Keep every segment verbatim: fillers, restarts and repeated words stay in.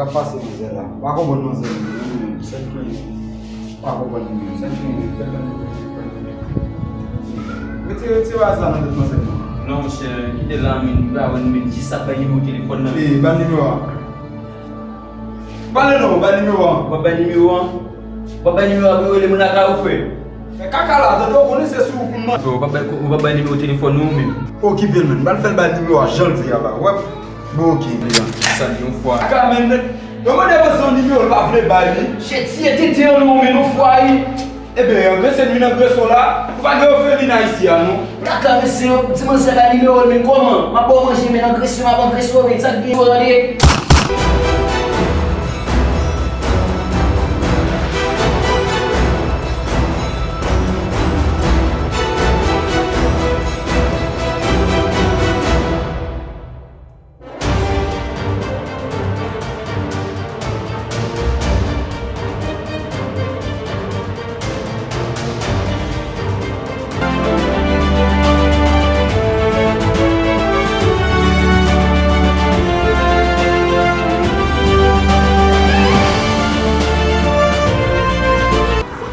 K ap pase mizè la. M pa konprann manzè yo menm. Sèl kliyan. M pa konprann li menm. Sèl kliyan. Retire, retire bagay sa nan tèt manzè yo. Non, monchè, kite l la, men li pa wè n, men jis ap bay nimewo telefòn nan. Ee, ba l nimewo a. Pale non, ba l nimewo a. W ap bay nimewo a? W ap bay nimewo a pou yo rele moun lakay ou, frè? Fè kaka la, tande, w konnen se sou ou pou m nan. Frè, w p ap bay, w p ap bay nimewo telefòn ou menm. Okipe l, menm. Ba l fè l bay nimewo a, jan l di a la. W ap Bon, oke. Sa di yon fwa. Kaka, men, yo mande manzè yon nimewo, l pa vle bay li. Chèt, si e tete an non, men nou fwa, wi. Ebyen, angrese nou nan greso la. Ou pa gen yo fè vin Ayiti a, non. Kaka, mesye, yo di manzè bay nimewo l, men kòman? M ap ba w manje, men angrese, m ap angrese w, men sa k gen yo, tande.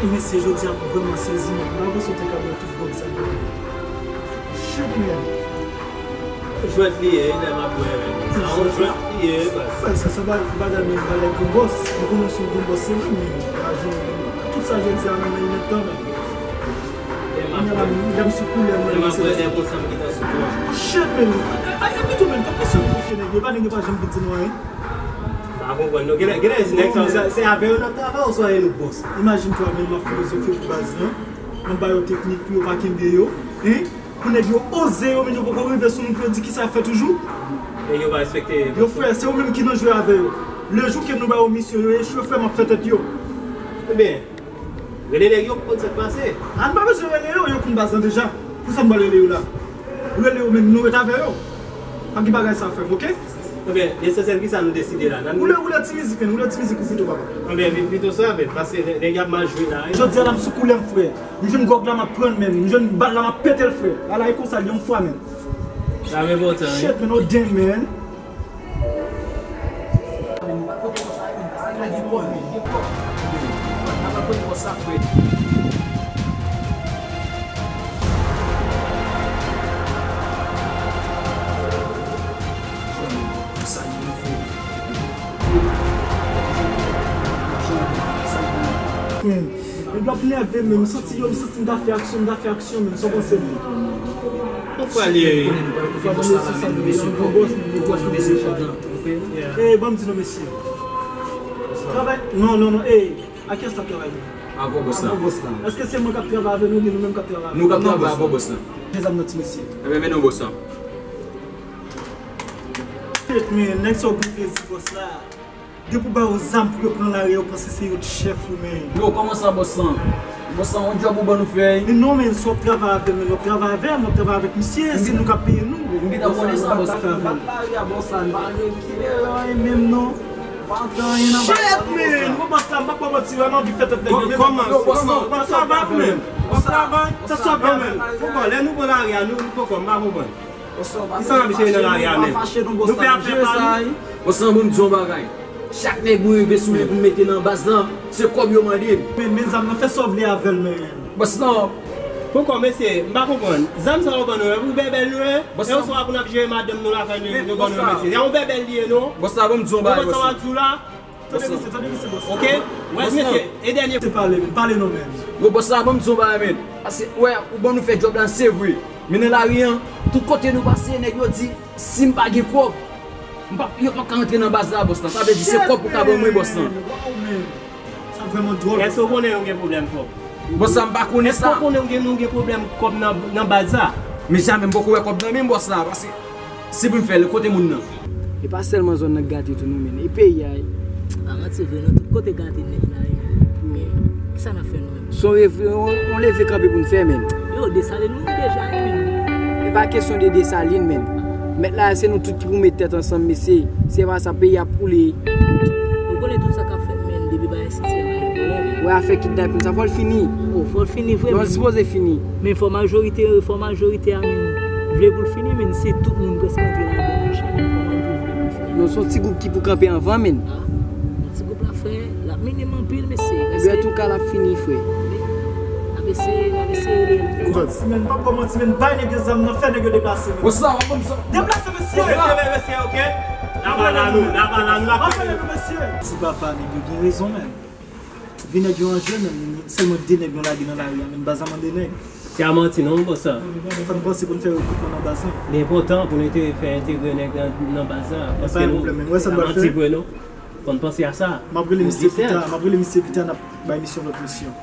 Mesye, jodi a m vrèman sezi, men m pa panse w te ka wè tout gwòg sa yo. Shit, man. Jwèt li ye, lè m ap wè, men. Sa yon jwèt li ye, baz. Sa, sa, sa ba-, bagay, men, bagay gwo bòs. Nou konnen se yon gwo bòs, se li, men. Tout sa jodi a, men, men, men, men. Lè m ap wè, lè m sou koulè, men, lè m ap wè, lè konsa m gentan sou kou a. Shit, men. Ay, ay, pito, men, tanpri, si yo konfye nèg yo, pa nèg yo pa janm vin di nou anyen. M pa konprann, non. Genlè, genlè, se nèg sa, se, se avè yo n ap travay, oswa e nou k bòs? Imajine twa, men, m ap filozofe pou baz lan. M ap ba yo teknik pou yo pa kenbe yo. Hein? Pou nèg yo oze yo, men yo poko rive sou nou pou yo di kisa y ap fè toujou. Nèg yo pa respekte. Yo frè, se ou menm ki nan jwe avè yo. Le jou ke nou ba yo misyon, yo echwe, frè, m ap fè tèt yo. Ebyen, rele nèg yo pou konn sa k pase. A, n pa bezwen rele yo, yo konn baz lan deja. Pou sa n pral rele yo la? Rele yo menm, nou ret avè yo. Pa gen bagay sa frè m, oke? Ebyen, lesansyèl kisa nou deside la? Woule, woule ti mizik, men, woule ti mizik ou pito, papa. Ebyen, pi-, pito sa, men, paske nè-, nèg y ap mal jwe la, wi. Jodi a la m sou koulè m, frè. M jwenn gwòg la, m ap pran l, men. M jwenn bal la, m ap pete l, frè. Ala e konsa l ye yon fwa, men. Sa revoltan, wi. Shit, men, oh damn, man. Men, nèg yo ap nève, men, m santi yo, m santi m ta fè aksyon, m ta fè aksyon, men, sa w panse, men? Yon fwa li ye. Fwa nou mesye sa, nou mesye, gwo bòs, nou gwo bòs, nou mesye sa. Eh, ban m di nou, mesye. Travay, non, non, non, eh, a kiyès n ap travay, men? Avè bòs la. Avè bòs la. Èske se mwen k ap travay avè nou, oubyen nou menm k ap travay avè nou? Nou k ap travay avè bòs la. Dezam nan ti mesye. Ebyen, men non, bòs la. Tèt, men, nèg sa yo pran plezi, bòs la. Depi w ba yo zam pou yo pran lari, yo panse se yo k chèf ou, men. Yo, kòman sa, bòs lan? Bòs lan, yon djòb ou ban nou fè, wi. Men non, men, si w ap travay avè m, men w ap travay avè m, w ap travay avèk misye, se nou k ap peye nou. M gentan konnen sa, bòs lan. Bat lari a, bòs lan, m pa gen kilè anyen menm, non. M pa antre anyen nan bagay la, non, bòs lan. Shit, men, bòs la, m pa ba w manti, m anvi fè tèt nèg yo. Kòman? Yo, bòs lan. Sa swa va menm. Sa swa va, sa swa va menm. Poko, lè nou pran lari a, nou, nou poko, m pa konprann. Kisa n ap chèche nan lari a menm? Nou fè afè pa nou. Bòs lan, ban m di w yon bagay. Chak nèg mwen rive sou li pou m mete nan baz lan, se kòb yo mande m. Men, men zam nan, fè sa w vle avè l, men. Bòs lan. Poko, mesye, m pa konprann. Zam sa yo ban nou, e pou bèbèl nou ye? Bòs lan. E oswa pou n ap jere madanm nou lakay nou, yo ban nou, mesye? Se yon bèbèl li ye, non? Bòs lan, ban m di w yon bagay, bòs lan. Ou konprann sa w ap di w la? Tande misye, tande misye, bòs. Ok? Wè, mesye, e dènye. Se pale, men, pale non, men. Yo, bòs la, ban m di w yon bagay, men. Paske, wè, ou ban nou fè djòb la, se vre. Men nan lari an, tout kote nou pase, nèg yo di, si m pa gen kòb, m pa, yo p ap ka rantre nan baz la, bòs la. Sa vle di, se kòb pou ka ban mwen, bòs lan. Wow, men. Sa vrèman dwòl. Èske w konnen nou gen pwoblèm kòb? Bòs la, m pa konnen sa. Èske w konnen nou gen, nou gen pwoblèm kòb nan, nan baz la? Men jamè m poko wè kòb nan men m, bòs la, paske si pou m fè l, kote moun nan? E pa sèlman zòn nan k gate tou non, men. E peyi a, wi. Pa manti vre non, tout kote gate nèt la, wi, men. Men, kisa n ap fè nou menm? Se yon reve-, yon, yon leve kanpe pou n fè, men. Yo, Desalin mouri deja, wi, men. E pa kesyon de Desalin, men. Mèt la, se nou tout ki pou met tèt ansanm, mesye. Se pa sa, peyi ap koule. Ou konnen tout sa k ap fèt, men, depi bagay sitiyasyon an. Wè, afè kidnapin sa, fò l fini. Oh, fò l fini vre, men. Non, li sipoze fini. Men fò majorite, fò majorite a, men, vle pou l fini, men, si tout moun prèske antre ladan, monchè, men kòman l pou vle pou l fini? Nou se yon ti gwoup ki pou kanpe anvan, menn. Ah, yon ti gwoup la, frè, l ap minim anpil, mesye. Ebyen, antouka, l ap fini, frè. N ap eseye, n ap eseye reyèl. Manti, menn, pa ba manti, menn, bay nèg yo zam nan, fè nèg yo deplase, menn. Deplase, mesye! Mesye, mesye, ok? Laba la nou, laba la nou, laba la nou, mesye! Ti papa, nèg yo gen rezon, menn. Vi nèg yo an je, menn, sèlman de nèg nou lage nan lari a, menn, baz la mande nèg. Se a manti, non, bòs la. Fò n panse pou n fè rekritman nan baz la. Li enpòtan pou nou te fè entegre nèg nan, nan baz la, paske nou, se a manti vre, non. Fò n panse a sa. M ap rele misye pita, m ap rele misye pita, n ap bay misye yon lòt misyon.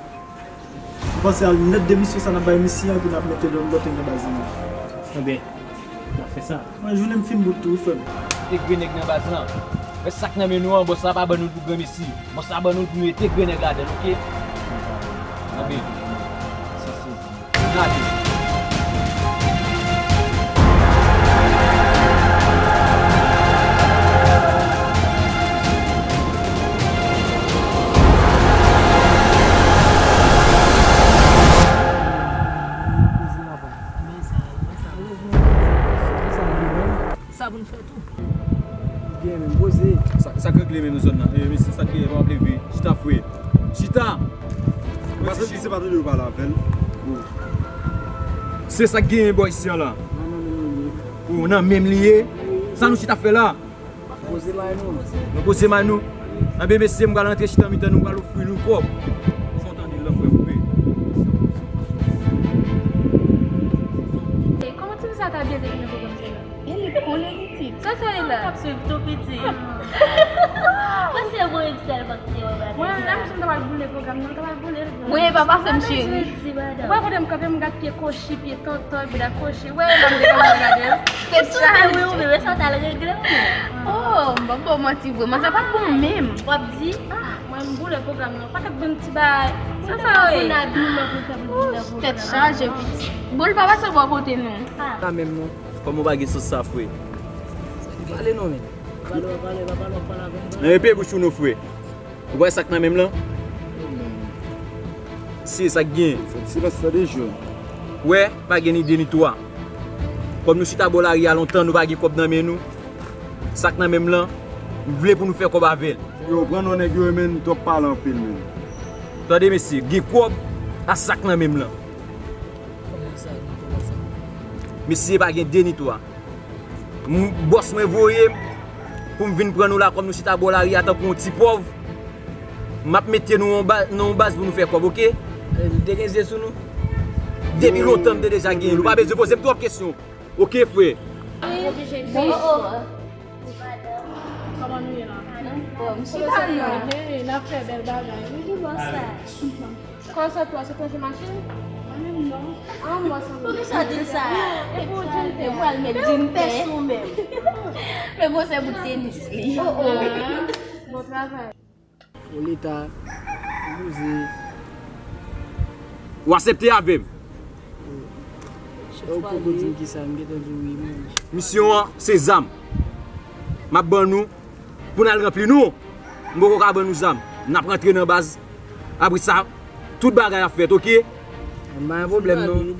M panse al nèt de misyon sa n ap bay misye an, epi n ap mete lòt, lòt nèg nan baz la. Ebyen, n ap fè sa. Mwen, jounen m fin bout tou, wi, frè m. Entegre nèg nan baz lan. Wè sa k nan men nou an, bòs la pa ban nou l pou granmesi. Bòs la ban nou l pou nou entegre nèg ladan l, oke? Anben, se sezi. Gade. Sa pou n fè tou. Byen, men poze. Sa, sa k regle menm zòn nan? E, mesye, sa k genyen, pa leve. Chita, frè. Chita! Mesye, chita. Se pa tande yo pale avè l. Se sa k genyen bò isi a la. Nan, nan, nan, nan, nan. Ou nan menm li ye? Sa nou chita fè la? Poze may nou. Nou poze may nou. Anben, mesye, m pral rantre chita mitan nou, m pral ofri nou kòb. Sa w tande l lan, frè, koupe. E, kòman ti fi sa ta byen te gen pwogram sa la? E li konnen pitit. Sa sa ye la? K ap swiv tou pitit. Mwen se voye m sèlman ki te wè bagay sa. Mwen menm, m ta pral boule pwogram nan, m ta pral boule l. Mwen, e pa pase m, cheri. Ou wè kote m kanpe, m gad pye kochi, pye tòtòy, bouda kochi. Wè, m ap gade l. Tèt chaje. Wi, wi, wi, sa t al regle, wi. Oh, m p ap ba w manti vre, man, sa pa t bon menm. W ap di, ah, mwen, m boule pwogram nan. Pa t ap ban m ti bagay. Sa sa ye? Tèt chaje, pitit. Bon, l pa pase bò kote nou. Sa menm non. Kòman w pa gen sans sa, frè? Pale non, men. Pale, pale, pale, pale avè m. Nan epe bouch ou non, frè. Ou wè sa k nan men m lan? Se sa k gen. Fè silans, tande, jèn. Wè, pa gen ni de ni twa. Kòm nou chita bò lari a lontan, nou pa gen kòb nan men nou. Sa k nan men m lan, m vle pou nou fè kòb avè l. Yo, pran non nèg yo, men twòp pale anpil, men. Tande, mesye, gen kòb a sa k nan men m lan. Mesye, pa gen de ni twa. M, bòs mwen voye m pou m vin pran nou la, kòm nou chita bò lari a tankou yon ti pòv. M ap mete nou yon ba-, nan yon baz pou nou fè kòb, oke? Nou te gen zye sou nou? Depi lontan m te deja genyen l. Ou pa bezwen poze m twòp kesyon. Oke, frè? Wi. Bon, oh, oh. Kòman nou ye la? Anfòm. Chita non. Hey, n ap fè bèl bagay. Wi, ki bò sa? Kòman sa tou a, se plonje machin? Mwen menm non. Ah, mwen sanble. Poukisa w di l sa? E pou w di l te pral met di l te sou menm. Men bon, se bout tenis li. Oh, oh. Bon travay. Ou leta, ou bouze. Ou aksepte avè m? Ou poko di m kisa, m gentan di w wi, men. Misyon an, se zam. M ap ban nou. Pou n al ranpli nou. M poko ka ban nou zam. N ap rantre nan baz. Apre sa, tout bagay ap fèt, oke? M pa gen pwoblèm, non.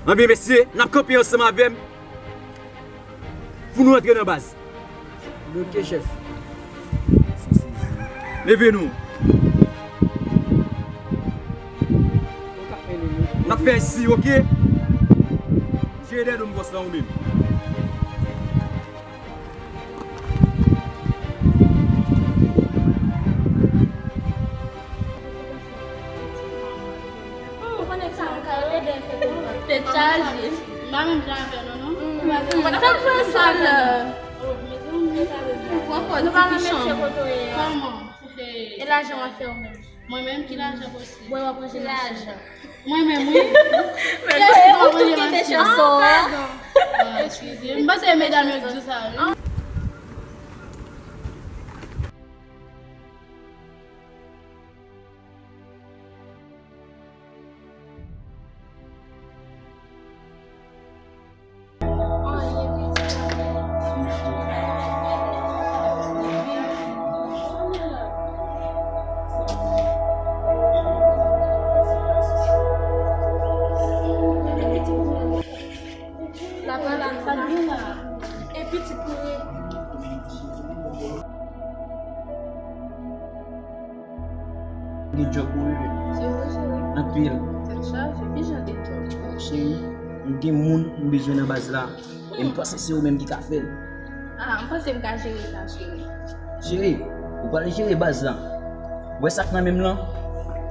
Anben, mesye, n ap kanpe ansanm avè m pou nou rantre nan baz. Bloke, chèf. Leve nou. N ap fè isi, oke? Jere dèyè do m, bòs la, ou menm. Tèt chaje. M pa menm jan avè nou, non. Sa k fè sa la? Ou pran pòz ti fichanm. Kòman? E lajan w ap fè ou menm? Mwen menm, ki lajan posib? Mwen w ap manje lajan. Mwen menm, wi. Men ou tou kenbe chanson an. Ah, padon. Ah, eskize. M panse medam yo k di sa, wi. Epi ti pou Djòb pou ou, bebe. Se vre, cheri. Nan pil. Tèt chaje, ki jan de djòb? Cheri, m gen moun m bezwen nan baz la. E m panse se ou menm ki ka fè l. Ah, m panse m ka jere sa, cheri. Cheri, ou pral jere baz la. Ou wè sa k nan men m lan?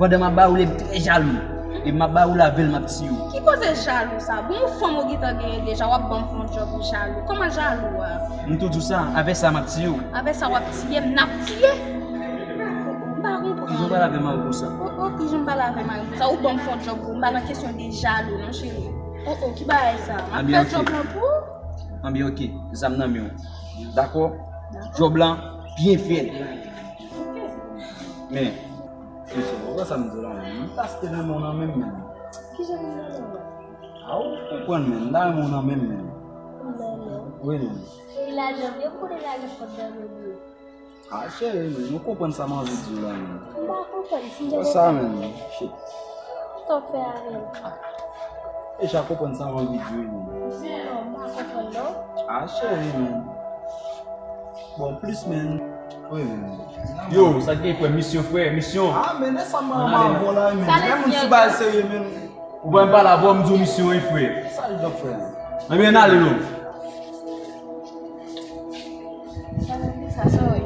Pandan m ap ba ou li, m trè jalou. E m ap ba ou lavel, m ap tiye w. Ki koze jalou sa? Bon, yon fanm ou gentan genyen deja, w ap ban m fè yon djòb ou jalou. Kòman jalou a? M tou di w sa, avè sa m ap tiye w. Avè sa w ap tiye m, n ap tiye? M pa konprann. Kijan w pral avè mari w konsa? Oh, oh, kijan m pral avè mari m konsa? Ou ban m fè yon djòb pou ou, m pa nan kesyon de jalou non, cheri. Oh, oh, ki bagay sa? M ap fè djòb lan pou ou. Anben, oke, zam nan men w. Dakò? Dakò. Djòb lan, byen fèt. Oke. Men, mesye, ou wè sa m di w la menm? M paske renmen w nan menm menm. Kijan m renmen w? A, ou konprann menm, m ta renmen w nan menm menm. Ou renmen w? Wi, menm. E lajan, byen konnen lajan fòt nan men w. A, cheri, men, nou konprann sa m anvi di w la, men. M pa konprann, si m te konprann. Sa, men, shit. Sa w fè avè l? Deja konprann sa m anvi di w, men. Non, m pa konprann, non. A, cheri, men. Bon, plis, men. Wi, men. Yo, sa k gen, frè? Misyon, frè, misyon. A, men, e sa m avè w la, men. Menm si bagay serye, men. Ou pa menm pale avè m, di w misyon wi, frè. Sa l ap fè? Anben, ann ale non. Sa, sa w ye?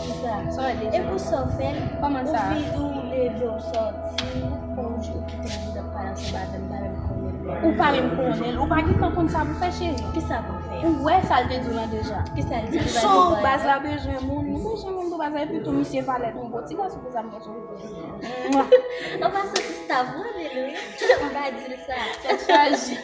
Kisa? Sa w ye deja? E pou sa w fè l? Kòman sa? Ou vin, ou leve, w sòti, ou, ou kite m, m t ap pale ansanm avè l, m pa menm konnen l. Ou pa menm konnen l? Ou pa gentan konn sa pou fè, cheri? Kisa pou fè? Ou wè sa l te di w lan deja? Kisa l di? Cho, baz la bezwen moun. Nou bezwen moun pou baz la, epi tou misye valè tou. Bon, ti gason konsa m panse w bezwen. An pasan sista, m renmen l wi. M pa di l sa. Tèt chaje.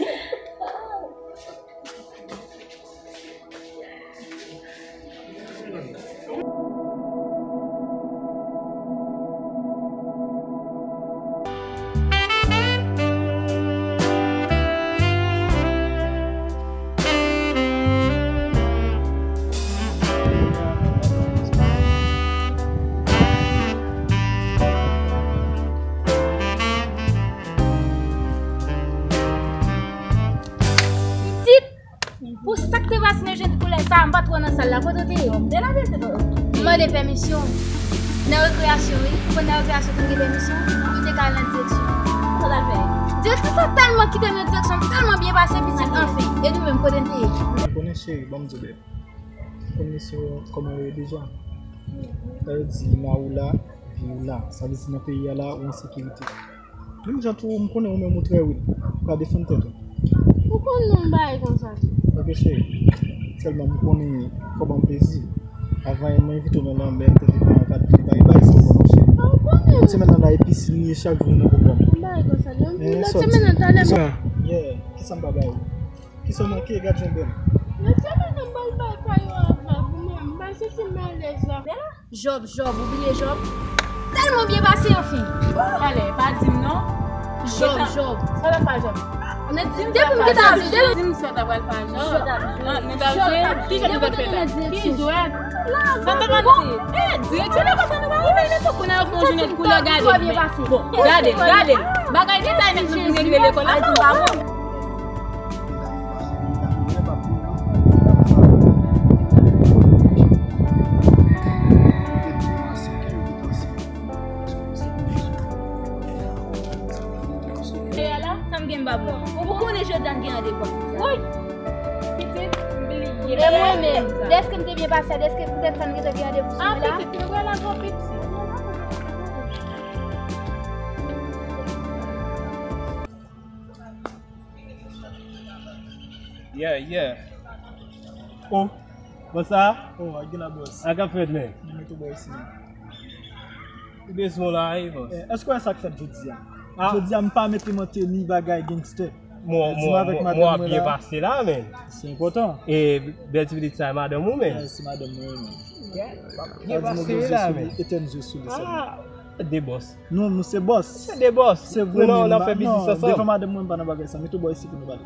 Pitit, pou sa k te pase nan jèn koulè sa a, m pa t wè w nan sal la. Kote w te ye? M te nan pye, m te nan. M mande pèmisyon. Nan rekreyasyon, wi. Ou konn nan rekreyasyon pou n gen pèmisyon? Nou te ka al nan direksyon. Sa w t al fè? Direktris la tèlman kite m nan direksyon, m tèlman byen pase, pitit, anfen. E nou menm, kote n te ye? Ou konnen, cheri, ban m di w, bèb. Ou konn misyon kòman yo ye deja? Sa vle di, la ou la, vi ou la. Sa vle di, nan peyi a la, ou an sekirite. Menm jan tou, m konnen ou menm ou trè rid. Ou ka defann tèt ou. Ou konn non bagay konsa tou. Ok, cheri. Sèlman m konnen kòman m pezi. Avan yè, mwen envite w nan lanmè, m te di, "Mwen pa t vle bay bay sa ankò, non, cheri." Ah, ou konnen. Lòt semèn nan la, e pisin li ye, chak jou nan pwogram. M bay konsa, non. Eh, lòt semèn nan, talè. Yeah, kisa m pa ba ou? Kisa w manke? Gad jan w bèl. Lòt semèn nan, m pral bay pa yo avèk ou menm. M pa santi m alèz la. Jòb, Jòb, ou bliye Jòb? Tèlman byen pase, anfen. Talè, pa di m non. Jòb, Jòb. Sa w ap pa Jòb? Depi m gentan di, depi di m sa w t ap pral pa Jòb. Jòb. Nan, nou t ap jwe. Ki jwèt nou t ap fè la? Ki jwèt? Sa t ap pase? Eh, direksyon nan konsa nou pa renmen li tou. Kounye a yo fè yon jounet koulè, gade. Bon, gade, gade. Bagay detay nèt nou vin regle lekòl la. Sa m gen m pa bon. Ou konnen jodi a n gen randevou. Woy! Pitit, m bliye. E mwen menm, dèske m te byen pase a, dèske poutèt sa n gentan gen randevou sou la? Ah, pitit, nou pral avè w, pitit. Yeah, yeah. Oh, bonsa. Oh, ak gen la, bòs. Sa k ap fèt, men? Mwen tou bò isi. Ou bezwen la, wi, bòs. Eh, èske w wè sa k fèt jodi a? Ah. Jodi a, m pa mete m an teni bagay gangster. Mwen, mwen, mwen, mwen ap byen pase la, men. Se enpòtan. E bèl ti pitit sa, madanm ou, men? Yeah, se madanm mwen, men. Yeah, byen pase la, men. Etèn zye sou li sèlman. Ah, de bòs. Non, nou se bòs. Se de bòs. Se vre, men n ap fè biznis ansanm. Devan madanm mwen, m pa nan bagay sa. Mete w bò isi pou nou pale.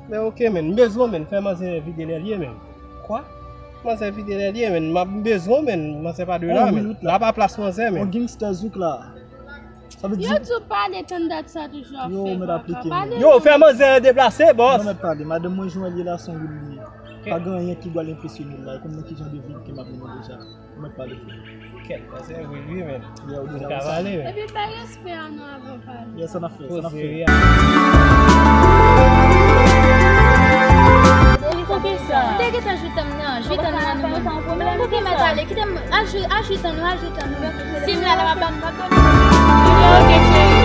Men oke, men. M bezwen w, men. Fè manzè vide lè l ye, men. Kwa? Manzè vide lè l ye, men. M ap bezwen w, men. Manzè pa dwe la, men. La pa plas manzè, men. On gangster zouk la. Sa vle di. Yo di w pale, tann dat sa toujou ap fè kaka. Pale. Yo, fè manzè deplase, bòs. Non, mèt pale. Madanm mwen, jwenn li la, se on youn li ye. Pa gen anyen ki pral enpresyone l la. Ou konn nan ki jan de vi ke m ap mennen deja. Ou mèt pale, frè. Kèt, pase wi, wi, men. Yeah, ou deja ka pale, men. Epi bay respè a non avan w pale. Yeah, sa n ap fè, sa n ap fè. Poze, wi. Ou te gentan jwi tan m nan, jwi tan m nan, nou. Ou te mèt ale, kite m, al jwi, al jwi tan nou, al jwi tan nou. Si m la, la m ap ban nou. Ok, cheri.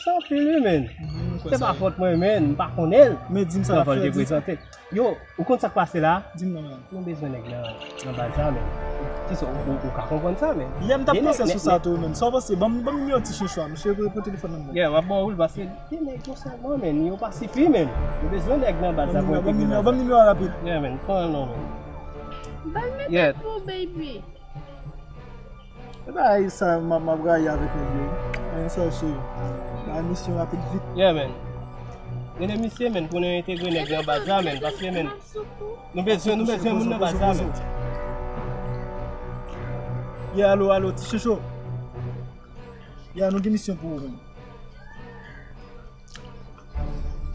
Sa anpil wi, men. Se pa fòt mwen, men. M pa konnen l. Men di m sa l ap fè. Yo, ou konn sa k pase la? Di m non, men. Nou bezwen nèg nan, nan baz la, men. Kisa, ou, ou, ou ka konprann sa, men. Yeah, m t ap panse sou sa tou, men. Sa w panse? Ban m, ban m nimewo Ti Chonchon a, misye pran telefòn nan mwen. Yeah, m ap ba w li, paske gen nèg yo sèlman, men. Yo pa sifi, men. Nou bezwen nèg nan baz la pou entegre nan baz la. Ban m nimewo a rapid. Yeah, men. Pran l non, men. Ban m mete pou baby. E bagay sa, m ap, m ap rayi avèk nèg yo. Anyen sèl cheri. Bay misyon rapid vit. Yeah, man. Rele misye, man, pou nou entegre nèg nan baz la, man. Paske, man, nou bezwen, nou bezwen moun nan baz la, man. Yeah, alo, alo, Ti Chonchon. Yeah, nou gen misyon pou ou, man.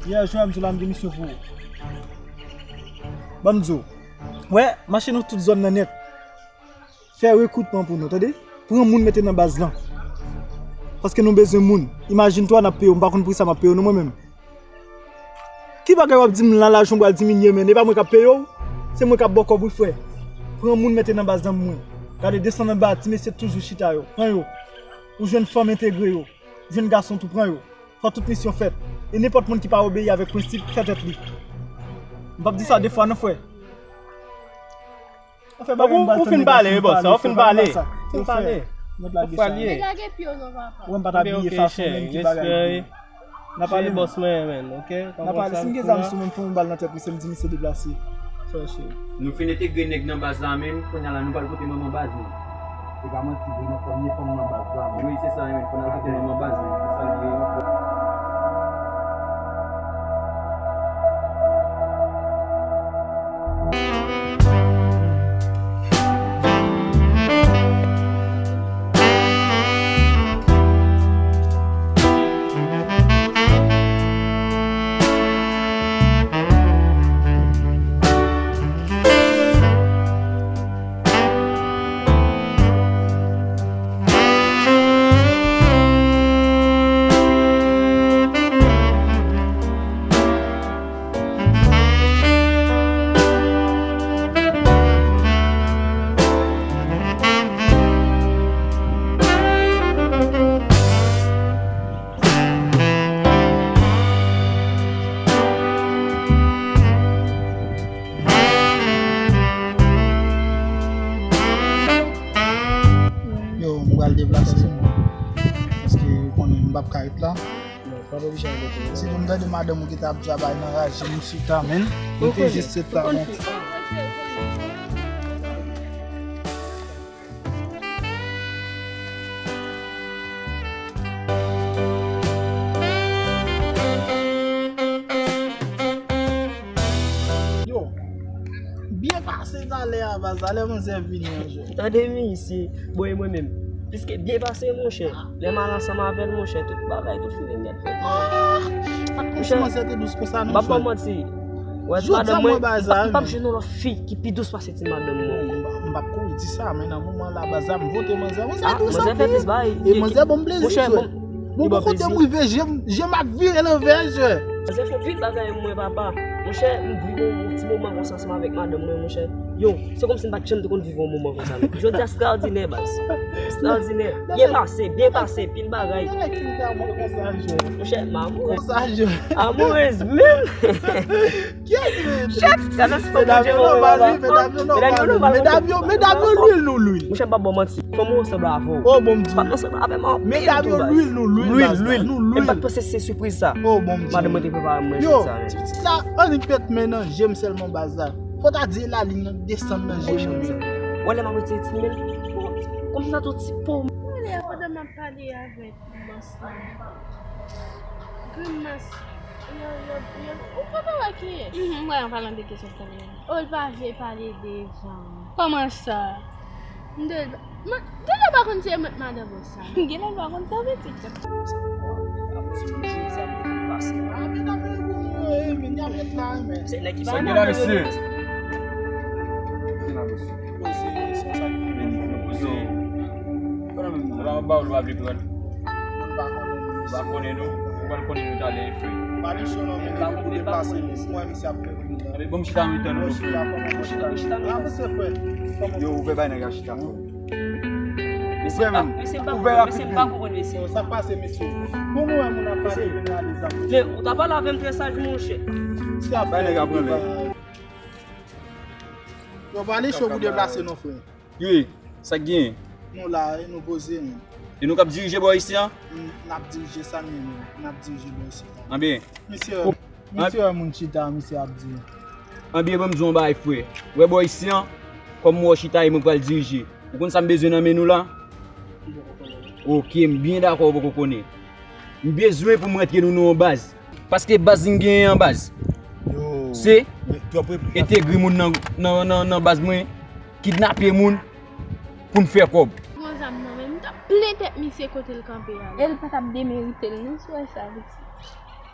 Yeah, Joel, m di w la, m gen misyon pou ou. Ban m di w. Wè, mache nan tout zòn nan nèt. Fè rekritman pou nou, tande? Pran moun mete nan baz lan. Paske nou bezwen moun. Imajine twa n ap peye w, m pa konn poukisa m ap peye w non mwen menm. Ki bagay w ap di m la, lajan w pral diminye, men e pa mwen k ap peye w? Se mwen k ap ba w kòb wi frè. Pran moun mete nan baz lan pou mwen. Gade, desann anba, ti mesye toujou chita yo. Pran yo. Ou jwenn fanm entegre yo. Jwenn gason tou, pran yo. Fò tout misyon fèt. E nenpòt moun ki pa obeyi avèk prensip, fè tèt li. M p ap di sa de fwa non frè. Ou fin pale, wi bòs, ou fin pale. Fin pale. Ou pale. Degage pye w non papa. Ou wè m pa t abiye fason menm ki bagay. N a pale bòs mwen, men, ok? N a pale, si m gen zam sou mwen, m fè yon bal nan tèt misye, m di misye deplase. Frè cheri. Nou fin entegre nèg nan baz la, men, kounye a la, nou pral pote manman baz, men. Se pa manti vre, n ap pran premye fanm nan baz la, men. Wi, se sa, men, fò n al pote manman baz, men. Se sa l ye. Yo, m pral deplase. Paske ou konnen m p ap ka ret la. Non, pa oblije al kote. Sitou m tande madanm ou ki t ap travay nan raje m chita, men. Ou te jis se ta bon. Yo, byen pase talè a, baz, talè manzè vini an jwe. Tande misye, bon, e mwen menm. Piske byen pase, monchè. Lè m al ansanm avè l, monchè, tout bagay, tout feeling nèt fèt. Monchè, m ap ba w manti. Wè, ti madanm mwen, m p ap jwenn yon lòt fi ki pi dous pase ti madanm mwen. M p ap ko di sa, men nan moman la, baz la, m vote manzè. Manzè dous anpil. E manzè ban m plezi, jwè. Bon, bon, kote m rive, je m, je m ap vire lanvè, jwè. Manzè fè anpil bagay mwen, papa. Monchè, m viv yon ti moman konsa ansanm avèk madanm mwen, monchè. Yo, se kòmsi m pa t janm te konn viv yon moman konsa, non. Jodi a ekstraòdinè, baz. Ekstraòdinè. Byen pase, byen pase, pil bagay. Monchè, m amourèz. Amourèz menm. Shit, gade ti fanm Bondye voye, papa. Medam yo, medam yo, lwil nou, lwil. Monchè, m p ap ba w manti. Fanm ou ansanm avè w. Oh, bon Dye. Pat ansanm avè m anpil tou, baz. Medam yo, lwil nou, lwil, baz la. Lwil, lwil. E m pa t panse se sipriz sa. Oh, bon Dye. Madanm mwen te prepare mwen jodi sa. Yo, ti pitit la, annik pèt men nan je m sèlman, baz la. Fò ta di e lalin nan desann nan je m. Wè lè m ap retire ti men. Kòmsi sa tou ti po. Wè lè pandan m ap pale avèk bòs la. Grimas. Yo, yo, yo. Ou pa wè kiyès? Mhm, m wè an palan de kesyon sa menm. Oh, l pa vle pale devan. Kòman sa? M te, Mwen, genlè pa konn si e mwen k madan bòs sa. Genlè pa konn sa vle di. Sa gen la, mesye. Sa gen la, mesye. Poze, sa, sa ki vini, poze. Ou pa konnen nou. Ou pral konnen nou talè, frè. Pa gen cho non, men depi pou deplase nou. Mwen, misye ap fè vini la. Bon, chita, nou tann nou. Chita, kòman chita? Chita, nou. Ah, mesye, frè. Yo, ouvè bay nèg la chita, frè. Mesye, m pa, mesye, m pa konprann, mesye, m pa konprann, mesye. Sa k pase, mesye? Bon, nou wè moun ap pale, vin la, lezam. Men, ou ta pale avè m trè saj, monchè. Bay nèg la pran lè. Yo, pa gen cho pou deplase non, frè. Wi, sa k genyen? Nou la, e nou poze, men. E nou k ap dirije bò isi an? N, n ap dirije sa, men nou, n ap dirije bò isi an. Anben. Misye, misye wè moun chita, misye ap di. Anben, ban m di w yon bagay, frè. Ou wè bò isi an, kòm m wè w chita, e mwen k pral dirije. Ou konn sa m bezwen nan men nou la? Oke, m byen dakò ou poko konnen. M bezwen pou m rantre nou nan yon baz. Paske baz m genyen an baz. Se entegre moun nan, nan, nan, nan baz mwen, kidnape moun pou n fè kòb. Pran zam nan men, m t ap plen tèt misye kote l kanpe a la. E l pa t ap demerite l non, si w wè sa, pitit.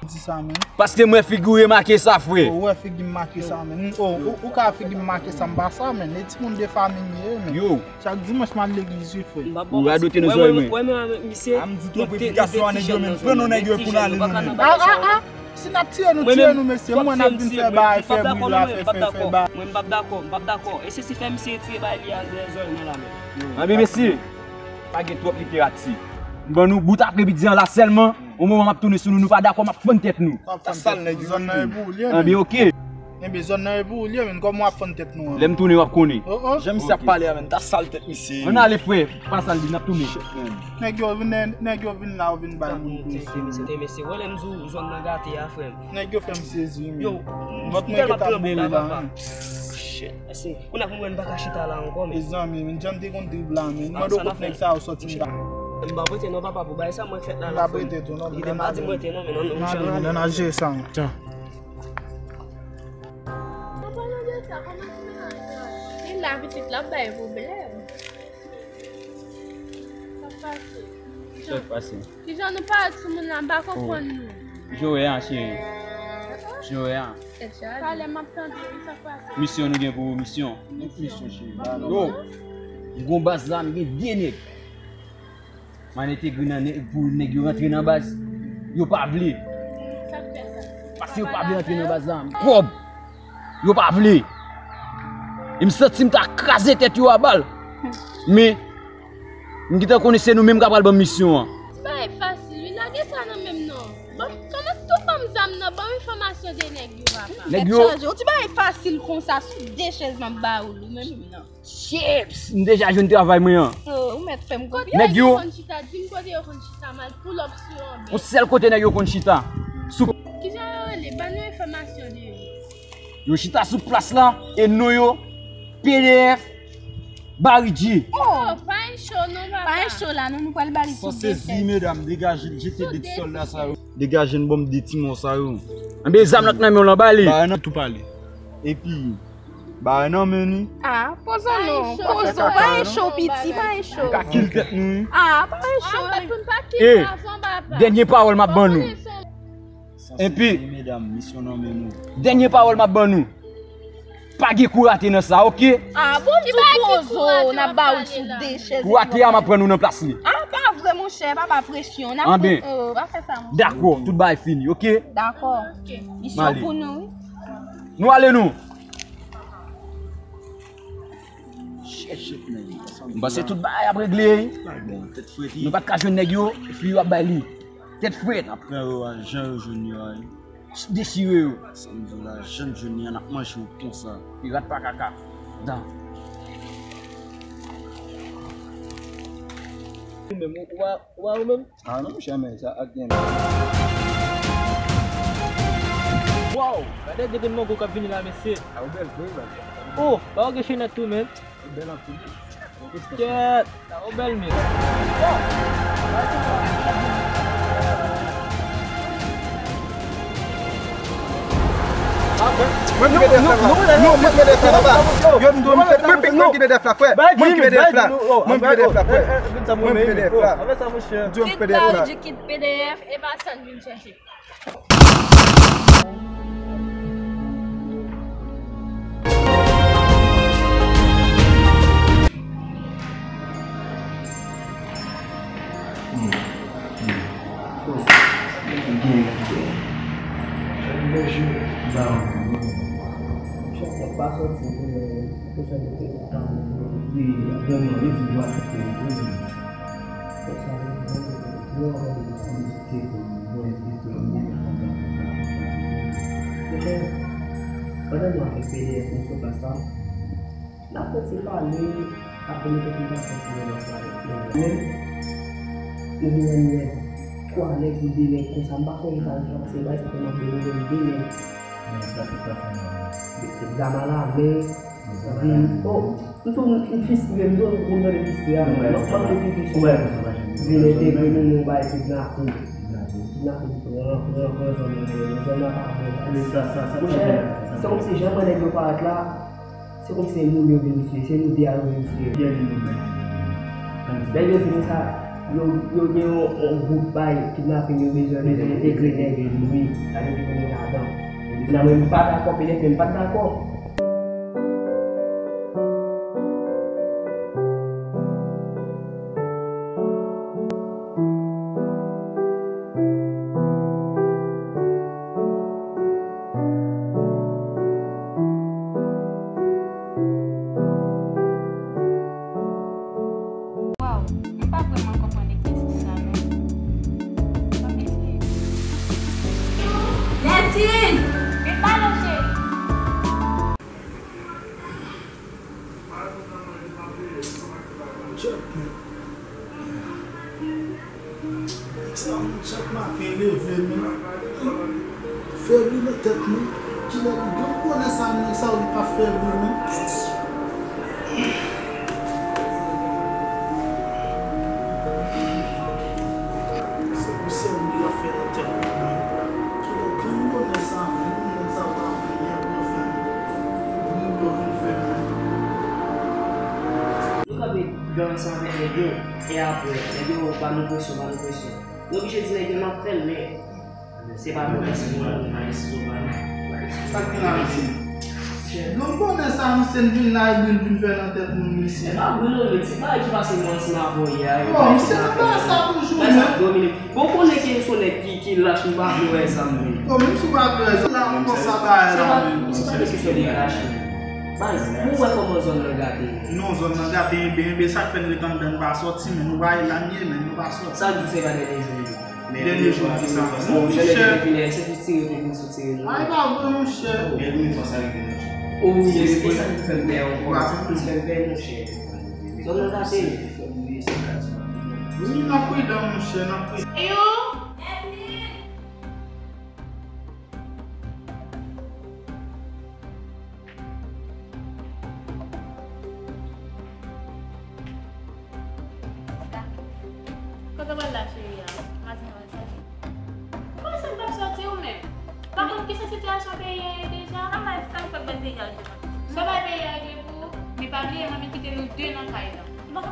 Di sa, men. Paske m wè figi w e make sa, frè. Ou wè figi m make sa, men. Ou, ou, ou ka figi m make sa, m pa sa, men. E timoun de fanmi m ye, men. Yo. Chak dimanch m al legliz wi, frè. Ou radote nan zòrèy mwen. Mwen menm avèk misye, a m di twòp replikasyon a nèg yo, men pran non nèg yo pou n ale nou menm. Ah, ah, ah. Si n ap tiye nou, tiye nou, mesye. Mwen n ap vin fè bagay, fè bri la, fè, fè, fè bagay. Mwen m p ap dakò, m p ap dakò. E se si fè misye retire bagay li a dèyè zòrèy mwen la menm. Anben mesye, pa gen twòp literati. M ban nou bout apremidi an la sèlman. Yon moman m ap tounen sou nou, nou pa dakò, m ap fann tèt nou. Ta sal nèg yo. Zòn nan e pou ou l ye, men. Anben oke. Enben zòn nan e pou ou l ye, men kòman w ap fann tèt nou an? Lè m tounen w ap konnen. Oh, oh. Jan misye ap pale a, men ta sal tèt misye. Ann ale frè, pa sal li, n ap tounen. Shit, man. Nèg yo vin, nèg yo vin la, yo vin bay moun presyon. Mesye, mesye, wè lè m di w zòn nan gate a, frè m. Nèg yo fè m sezi, men. Yo, m tèlman tranble la, papa. Shit, mesye. Kounye a pou mwen m pa ka chita la ankò, men. Mezanmi, men jan m te konn trip la, men. M mande w kot nèg sa yo sòti la. M pa prete non, papa, pou bagay sa mwen fèt la la, frè m. M pa prete tou non, men. Kite m pa di prete non, men non, non. N ale, men, n al jere sa, men. An palan de sa, kòman ti mennaj la? Li la, pitit la ap bay pwoblèm. Sa k pase? Sa k pase? Kijan nou parèt sou moun la, m pa konprann nou. Joe an, cheri. Joe an. Talè m ap tande, sa k pase? Misyon nou gen pou ou, misyon. Misyon, cheri. Yo, m gon baz la, m gen de nèg. M al entegre nan nèg, pou nèg yo rantre nan baz. Yo pa vle. Sa k fè sa? Paske yo pa vle rantre nan baz la. Kòb. Yo pa vle. E m santi m ta kraze tèt yo a bal. Men, m gentan konnen se nou menm k ap pral ban m misyon an. Ti bagay fasil, wi. Lage sa nan men m non. Ban m, kòman tou ban m zam nan, ban m enfòmasyon de nèg yo, papa. Nèg yo. Tèt chaje. Yon ti bagay fasil konsa, sou de chèz m ap ba ou l, ou menm non. Chips! M deja jwenn travay mwen an. Oh, ou mèt fè m konfyans. Nèg yo. Kote yo konn chita, di m kote yo konn chita, m al pull up sou yo anben. Yon sèl kote nèg yo konn chita. Sou. Kijan yo rele? Ban nou enfòmasyon de yo. Yo chita sou plas la, e non yo, P D F, Baridje. Oh, pa gen cho non, papa. Pa gen cho la, non, nou pral ba li sou de chèz. San sezi, medam, degaje l, jete de ti sòlda sa yo. Degaje n, ban m de ti mò sa yo. Anben, zam nan k nan men w lan, ba li. Ba nan tou pale. Epi, Ba nan men ni. Ah, pozo non, pozo, pa gen cho piti, pa gen cho. Ka kil tèt nou wi. Ah, pa gen cho. Eh, dènye pawòl m ap ban nou. Epi, medam, misyon nan men nou. Dènye pawòl m ap ban nou. Pa gen kou rate nan sa, oke? Ah, bon, di pozo, n ap ba ou sou de chèz. Kou rate a, m ap pran nou nan plas li. Ah, pa vre, monchè, pa ba presyon. Anben, dakò, tout bagay fini, oke? Dakò. Misyon pou nou wi. Nou ale nou. Chèche nèg yo. M panse tout bagay ap regle. Nou pa t ka jwenn nèg yo, epi yo ap bay li. Tèt frèt. N ap pran yo a jan yo jwenn yo a. Dechire yo. Sa m di w la, jan n jwenn yo a, n ap manje yo konsa. Pirat pa kaka. Dan. Ou menm, ou pa, ou pa ou menm? Ah non, monchè, men sa ak gen la. Wow! Gade de grenn mango k ap vini la, mesye. Ah, ou bèl vre, bèl. Oh, ba ou gen chenèt tou, men. Ou bèl anpil. Kèt, sa ou bèl, men. Ah, ben. Mwen ki P D F la, papa. Non, mwen ki P D F la, papa. Yo, mwen ki P D F la, frè. Mwen ki P D F la. Mwen ki P D F la, frè. Mwen ki P D F la. Di yo mwen ki P D F la. Kit la ou di kit P D F, e pa sa n vin chèche. Pandan nou avèk P D F nou sou plas la, n ap fè ti pale, apre nou te fin pase yon ti romans la avèk nou. Men, nou vin wè nou wè twa nèg ou de nèg konsa, m pa sonje sa yo fè, paske bay sa fè m ap de nou wè de nèg. Men sa se pa sa non. Zam a la men, vin, oh, m tou m fistre, m tou moun tande fistre a, non, m ap mande pipi sou vin entegre nou, nou bay kidnape. Kidnape, pran, pran, pran zòn nan, zòn nan pa bon. Monchè, se kòmsi jan mwen nèg yo parèt la, se kòmsi se nou yo vin misye, se nou de a yo vin misye. Lè yo vini sa, yo, yo gen yon, yon gwoup bay kidnaping yo bezwen, bezwen entegre nèg yo, wi. Sa vle di pou nou ladan. Nan mwen, m pa dakò, P D F, men m pa t dakò. Waw, m pa vrèman konprann egzèsis sa non. Ann eseye. Nètine! Vin pale w, cheri. Tchèt, men. Sa moun chak maten leve, men. Fè bri nan tèt nou. Kilè li donk konnen sa, men sa ou li pa fè bri, men. Se pou sèl li ap fè nan tèt nou, men. Kilè grenn bonè sa, men, bonè sa pa vini, ap fè bri pou vin fè, men. Nou kanpe dan ansanm avèk nèg yo, e apre, nèg yo ba nou presyon, ba nou presyon. Nou oblije di nèg yo n ap fè l, men se pa pou rès moun nan, nou pa rès sou pa nou. Sa k gen la, mesye? Donk, konnen sa, misye, n vin la, e bri l vin fè nan tèt moun, mesye. E pa bri non, men ti bagay ki pase mwen ansanm avè w yè a. Bon, misye nan bagay sa toujou, men. Bon, konnen ke se yon nèg ki, ki lach, m pa vle wè zam, men. Bon, menm si w pa vle wè zam, la, konsa bagay la, men. Se pa de kesyon de lach, men. Baz, ou wè kòman zòn nan gate. Non, zòn nan gate, enben, enben, sa k fè n ret anndan, n pa sòti, men nou pa al la n ye, men nou pa sòti. Sa k di w se pa dènye jou. Dènye jou ki sa? Non, monchè. Ay, pa vre, monchè. O wi, e sa ki fè m pè ankò. Sa ki fè m pè, monchè. Zòn nan gate. Wi, n ap pridan, monchè, n ap pridan. Yo! Kote w pral la, cheri a? Maten w al sòti? Kòman sa m p ap sòti ou menm? Pa konn kisa sitiyasyon peyi a ye deja? Sa m bay, sa m fè bay peyi a regle pou ou? Sa w bay peyi a regle pou ou? Men pa bliye manmi kite nou de nan kay la. Donk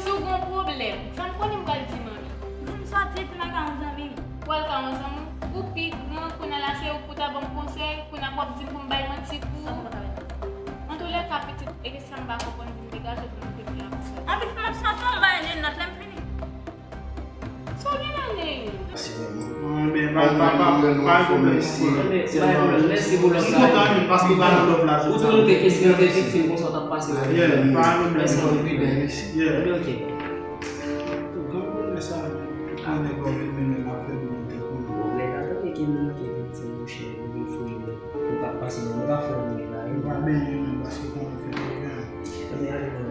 si w gen yon pwoblèm, sa m konnen m pral di manmi. Di m sòti, di m al ka yon zanmi m. Ou al ka yon zanmi w? Ou pi gran, kounye a la se ou k pou ta ban m konsèy, kounye a w ap di m pou m bay manti pou ou. Antoulèka, pitit, e sa m pa konprann pou m degaje pou m te fè ap fè. Anplis, m ap santi yon bagay nenòt, lè m fini. Sa w gen la, Neyou? Mwen, men, pa, pa, pa, pa gen pwoblèm, pa gen pwoblèm. Mèsi pou lòt la. M kontan, men, paske w ba nou love la, ou tou, nou te kesyon, te viktim konsa, w t ap pase la. Yeah, pa gen pwoblèm. Mèsi anpil, men. Yeah. Ok. Tou, gen pwoblèm sa, an nèg yo vin mennen l ap fè nou tèt nou. Bon, nèg la tande ke nou manke viktim, monchè, nou vin fouye. Nou pa pase, nou pa fè anyen la, wi. Nou pa benyen, menm, paske kòman fè nou fè. Ebyen, ale, bon.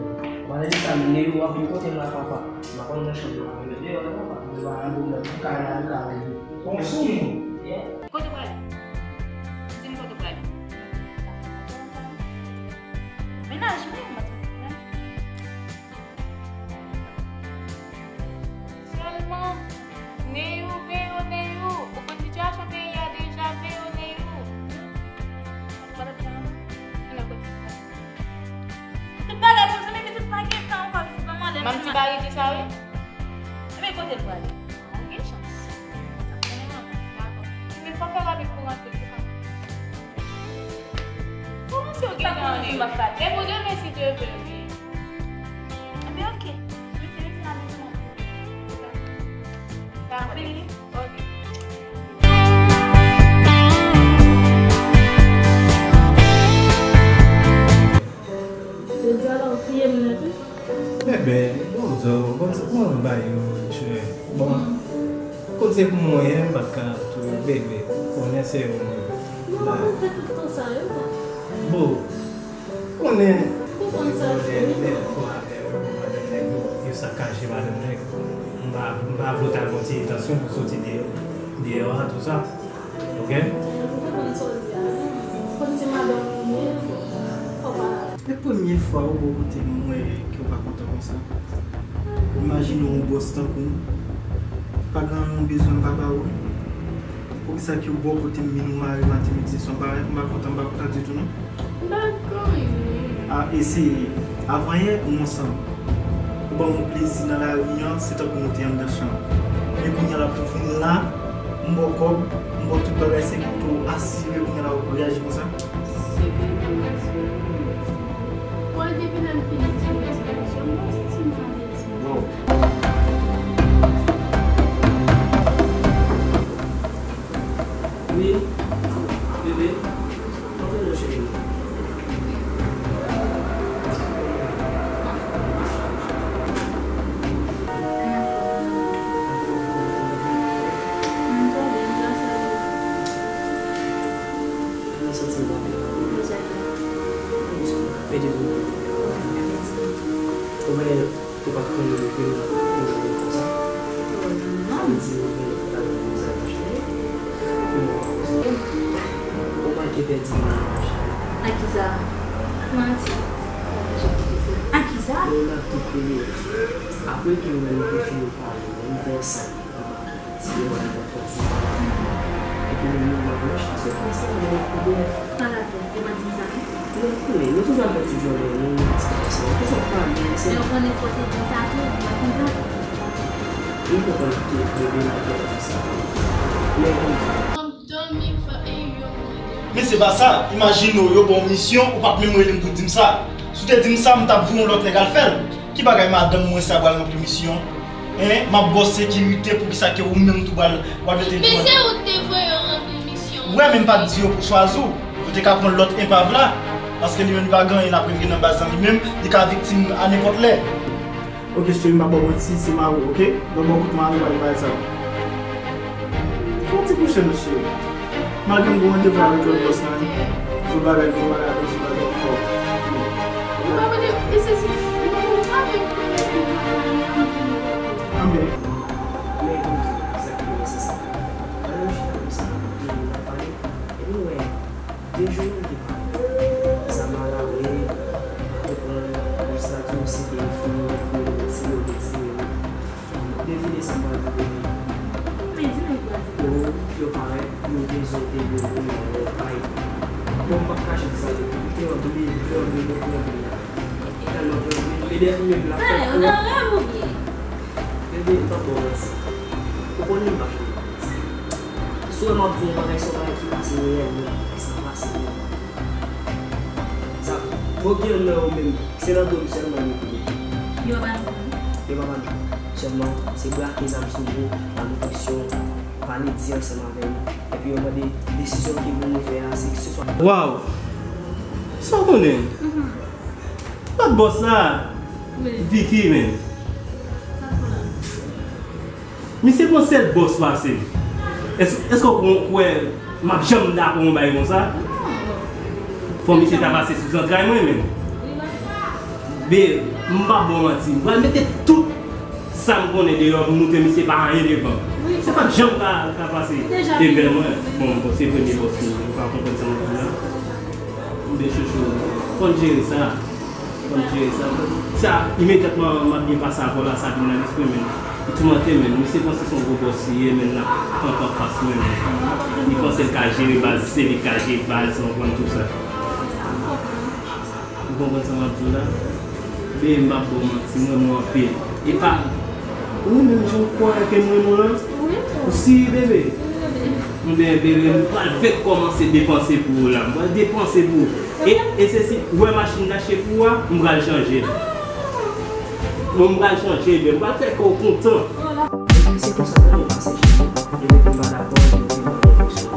Pale de sa, men Neyou ap vin kote m la, papa. M ap ann nan chanm nan, men deyò la, papa. Nou pa nan pwoblèm, nou ka nan kay la. Bon, sou nou. Yeah. Kote w prale? Di m kote w prale. Mennaj mwen, m ap fè. Sèlman, Neyou, veyo, Neyou. Ou konn sitiyasyon peyi a deja, veyo, Neyou. Ou pa t ap di Nan varite sa, wi. Ebyen, kote l prale? Ou gen chans. Dakò. Ebyen, fò fè rapid pou rantre, pou ka. Kòman si w gen ane? Depi w demen, si Dye vle, wi. Ebyen, oke. Mete, mete la, mete la. Sa fini? Oke. Yo di alò, ou touye m nan tou? Enben, bon, bon, bon, bay yo, chè. Bon, kote pou mwen, m pa t ka touye bebe. Konnen se yo mwen. Non, mwen fè tout tan sa, yo. Bon, konnen, konnen, lè, lè, fwa, lè, yo, madanm nèg yo, yo sakaje madanm nèg. M pa, m pa vle w ta gon ti entansyon pou soti deyò, deyò a, tou sa. Ok? Ou konprann sa w di a. Konn se madanm ou ye, fò pa. E premye fwa ou bò kote m, m wè ke w pa kontan konsa. Imajine w yon bòs tankou m, pa gen yon bezwen m pa ba ou. Poukisa ke w bò kote m, vin ou mare maten, midi, swa, m pa, m pa kontan, m pa kontan ditou, non. Dakò, wi. A, e se avanyè ou ansanm. Ou ban mwen plezi nan lari an, se tankou nou te anndan chan. Men kounye a la pou vin la, m ba w kòb, m ba w tout bagay, se ki pou asire kounye a la w reyaji konsa. Se ke pou asire. Bon, depi lè m fini tire ti presyon, m pa santi m alèz. Bon. Wi, bebe, antre non cheri. Mwen santi m pa byen. Mete pou mwen. Ou wè, ou pa t konn mwen, mwen konsa. Sa vle di ou vin fè bagay pou sa, cheri. Ou manke pèdi mwen, cheri. A kisa? Manti. A kisa? Ou nan tout peyi. Apre ke ou menm ou te fini pale, ou te ansanm. Ti yo wè nan pati. Epi nou menm nan blanch, se konsa, men pou brèf. Pa la fè, yo pa di m sa, non? Non, konnen, nou toujou ap fè ti djòlè, nou ti kòmanse, nou toujou ap pale, se. Men ou konnen fò te di m sa tou, ou pa konn sa? Nou konprann ke bebe nan kè di sa. Men, Men se pa sa, imajine w, yo ba w misyon, ou pa t menm rele m pou di m sa. Si w te di m sa, m t ap voye yon lòt nèg al fè l. Ki bagay madanm mwen sa pral ranpli misyon? Hein? M ap ba w sekirite, poukisa ke ou menm tou pral, pral mete l pou mwen? Men se ou k te voye yo ranpli misyon. Wi, men m pa t di yo pou chwazi w. Yo te ka pran lòt enpav la, paske li menm li pa gen anyen l ap regle nan baz lan li menm, li ka viktim a nenpòt lè. Ok, cheri, m pa ba w manti, se mari w, ok? Donk, bon, kout mari w, pa gen bagay sa yo. Fè yon ti kouche, non, cheri. Malgre m gen randevou avèk lòt bòs la, wi. Sou bagay, sou bagay, sou bagay fò. Ou pa konnen, e se si, ou pa konnen avèk mwen, mwen, mwen, mwen, mwen. Anben. Men, sa ki nesesè. Ann nou chita konsa, epi n ap pale, epi n wè. De jou nou te pale. Zam a lame, m pa konprann, konsa tou, se te yon fanm, yon fanm, yon ti yo, yon ti yo. Devine sa m pral di pou li. Men di m, pral di. Yo, yo parèt, yo bezwen te yo, yo, yo, bay. Bon, m p ap kache di sa, yo, m te anble, m te anble, m te anble. Tèlman m te anble, men dèfè menm la, fè kou. Bebe, m p ap ba w manti. Ou konnen m pa janm ba w manti. Si w wè m ap di yon bagay, se yon bagay ki pase reyèlman, sa pase reyèlman. Sa, bon, gen nan yo menm, se nan do m sèlman yo konnen. Yo pa nou. Yo pa nou. Sèlman, se brake zam sou nou, ba nou presyon, pale di ansanm avè nou. Epi yo mande desizyon ki pou nou fè a, se ki se swa. Waw! Sa w konnen? Lòt bòs la, Vicky, men. Misye pran sèl bòs pase m. Èske, èske w kwè m ap janm dakò yon bagay konsa? Fò misye ta pase sou zantray mwen, men. Be, m p ap ba w manti. M pral mete tout sa m konnen deyò pou montre misye pa anyen devan. Se pa t janm ka, ka pase. Evè mwen, bon, bon, se premye bòs mwen. Ou pa konprann sa m ap di la. Mbe chouchou. Fò n jere sa. Fò n jere sa. Sa, imedyatman m ap byen pase avè w la, sa vin nan lespri m, men. Li toumante m, men. Misye panse se yon gwo bòs li ye, men l ap kanpe anfas mwen, men. Li panse l ka jere baz, se li k ka jere baz, w konprann tou sa. Ou konprann sa m ap di w la? Be, m p ap ba w manti, m renmen w anpil. Epa, ou menm jan w kwè ke m renmen w lan? Wi. Ou serye, bebe? Wi, bebe. Ebyen, bebe, m pral fèk kòmanse depanse pou ou la. M pral depanse pou ou. E, e se si, ou wè machin m t achte pou ou a, m pral chanje l. Bon, m pral chanje, bebe. M pral fè kè w kontan. Ebyen, se konsa sa te pase, cheri. Depi ke m pa dakò, depi ke m pa dakò, cheri.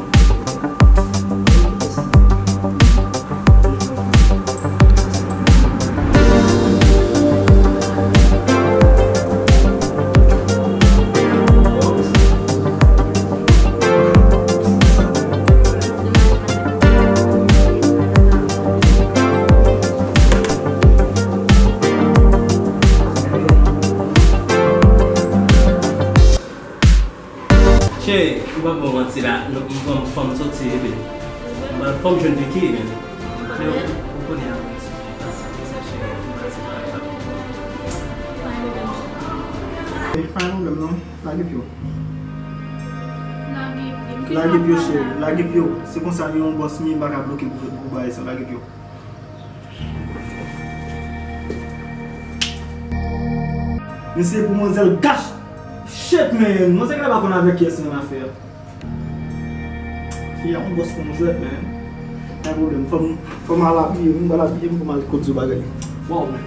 Cheri, m p ap ba w manti la, non, m pran fò m soti, epi m pran fò m jwenn Vicky, men. Men ou, ou konnen apre sa, sa, sa, cheri, m pa di pa, pa. Pa gen pwoblèm non, lage pye w. Lage pye w, cheri, lage pye w. Se konsa, yon bòs m ye, m pa ka bloke pou, pou bagay sa, lage pye w. Mesye, pou manzèl gach. Shit, man. Manzèl la pa konn avèk kiyès li nan afè a. Fi a yon bòs pou m jwèt, man. Pa gen pwoblèm. Fò m, fò m al abiye. M pral abiye m pou m al kote bagay. Wow, man.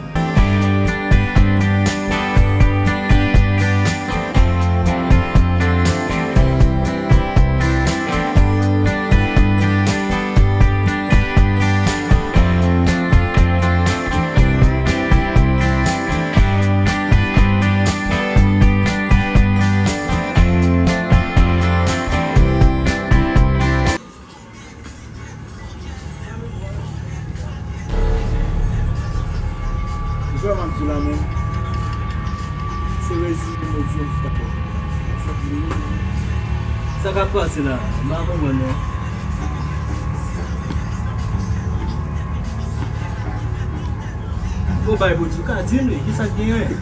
Jwè m ap di la menm. Se reziye m yo di m fè. Sa k ap pase la? M pa konprann non. Bon, bay Bondye, ou ka di m li, kisa k genyen?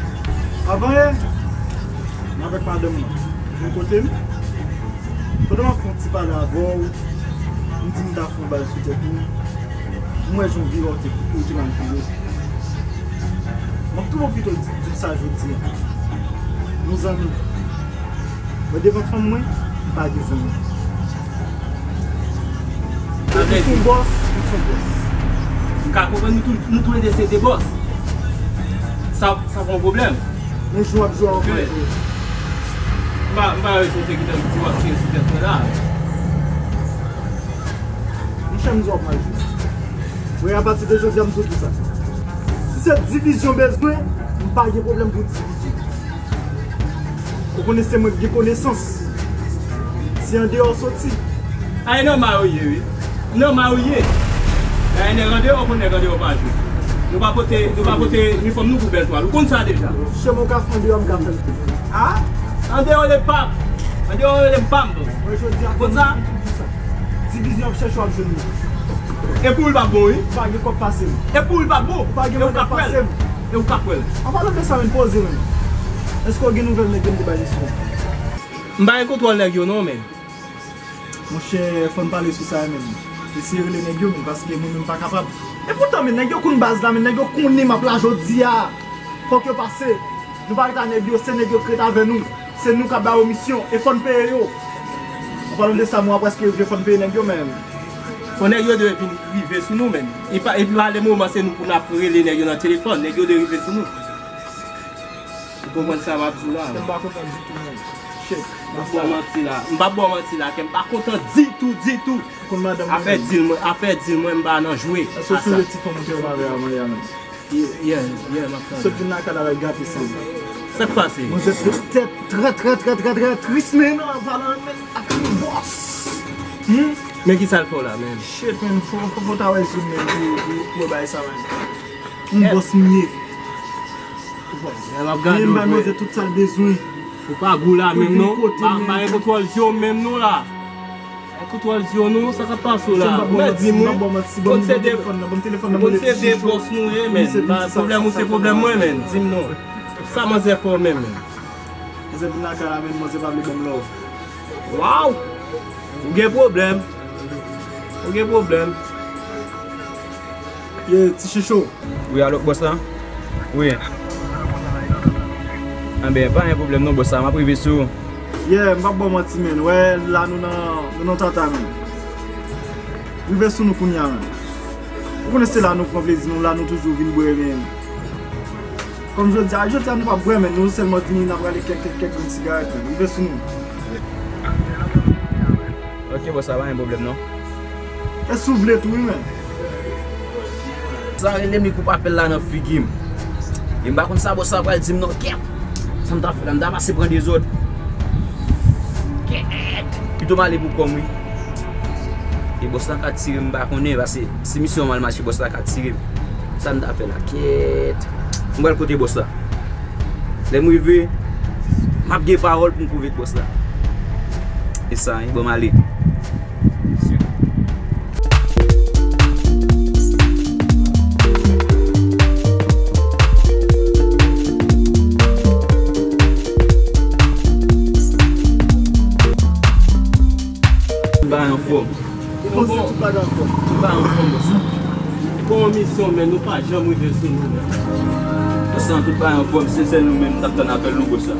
Avan yè, m avèk madanm mwen, nou kote m. Pandan m ap fè yon ti pale avè w, m di m ta fè yon bal sou tèt ou. M wè jan w vire, w te, w te mal vire. M ap tou pwofite w di, di w sa jodi a. Nou zanmi. Mwen devan fanm mwen, m pa gen zanmi. Ou se yon bòs, m se yon bòs. M ka konprann nou tou, nou toulède se de bòs. Sa, sa pa yon pwoblèm. Nou jwe ap jwe anvan. M pa, m pa wè si w te gentan di w ap tire sou tèt mwen la. Monchè, m di w ap mal jwe. Mwen, apati de jodi a, m sot di sa. Si se divizyon bezwen, m pa gen pwoblèm pou divizyon. Ou konnen se mwen ki gen konesans. Se andeyò w soti. A, e nòmal ou ye, wi. Nòmal ou ye. A, e nèg andeyò, ou konn nèg andeyò pa jwe. Nou pa pote, nou pa pote inifòm nou pou bèl twal. Ou konn sa deja. Chemen w ka fè andeyò, m ka fè l. A? Andeyò rele pa m. Andeyò rele m pa m. Mwen, jodi a, ou konn sa? Divizyon ap chèche w ap jwenn li. E pou ou l p ap bon, wi. Ou pa gen kòb pase m. E pou ou l p ap bon. Ou pa gen mannèv pase m. E ou k ap wè l. An palan de sa, menm poze menm. Èske w gen nouvèl nèg yo m te bay misyon? M pa gen kontwòl nèg yo non, menm. Monchè, fò n pale sou sa menm. Eseye rele nèg yo menm, paske mwen menm m pa kapab. E poutan, men nèg yo konn baz la, men nèg yo konnen m ap la jodi a. Fòk yo pase. Nou pa ret a nèg yo, se nèg yo k ret avè nou. Se nou k ap ba yo misyon, e fò n peye yo. An palan de sa, mwa prèske rive, fò n peye nèg yo, men. Fò nèg yo dwe vin rive sou nou, men. E pa, epi pa de moman, se nou pou n ap rele nèg yo nan telefòn, nèg yo dwe rive sou nou. Ou konprann sa m ap di w la? M pa kontan ditou, men. Shit. M ap ba w manti la. M p ap ba w manti la, ke m pa kontan ditou, ditou. Konn madanm mwen. Afè dil mwen, afè dil mwen, m pa nan jwe. Èske w sonje ti fanm ou te wè avè a, Maria, menm? Yeah, yeah, yeah, m ap tande. Sot vin lakay la, l al gate san. Sa k pase? Manzè trè, trè, trè, trè, trè, trè tris, men non, an palan, men, ak yon bòs. Hmm? Men ki sa l fè w la, men? Shit, men, fò, fò, fò ta wè zye m, men, pou, pou, pou wè bagay sa, men. Yon bòs m ye. Ou konprann? Lè m ap gade w, frè. Tout sa l bezwen. Ou pa gou la menm non. Pa, pa gen kontwòl zye w menm non la. Kontwòl zye w non, sa k ap pase w la? Ou mèt di m wi. Konn se de, konn se de bòs nou ye, men. Pwoblèm ou se pwoblèm mwen, men. Di m non. Sa manzè fè w menm, men? Manzè vin lakay la, men manzè pa vle ban m love. Waw! Ou gen pwoblèm. Ou gen pwoblèm. Ye, ti chicho. Wi, alo, bòs la? Wi. Anben, pa gen pwoblèm non, bòs la, m ap rive sou ou. Yeah, m p ap ba w manti, menn. Wè, la nou nan, nou nan tata, menn. Rive sou nou kounye a, menn. Ou konnen se la nou pran plezi, nou la nou toujou vin bwè, menn. Kòm jodi a, jodi a nou p ap bwè, menn. Nou sèlman vini, n ap rale kèk, kèk, kèk grenn sigarèt, menn. Rive sou nou. Ok, bòs, sa pa gen pwoblèm, non. E si w vle tou, wi, menn. Sa rele m, li koupe apèl la nan figi m. E m pa konn sa bòs la pral di m non, kèt. Sa m ta fè la, m ta pase pran dezòd. Kèt. Pito m ale pou kò m, wi. E bòs la ka tire m, m pa konnen, paske si misyon an mal mache, bòs la ka tire m. Sa m ta fè la, kèt. M pral kote bòs la. Lè m rive, m ap gen pawòl pou m pwouve bòs la. E sa, wi, ban m ale. Tout bagay anfòm. Kòman tout bagay anfòm? Tout bagay anfòm, bòs la. Bon, misyon, men nou pa janm rive sou nou, men. Bòs la, tout bagay anfòm, se sèl nou menm n t ap tann apèl nou, bòs la.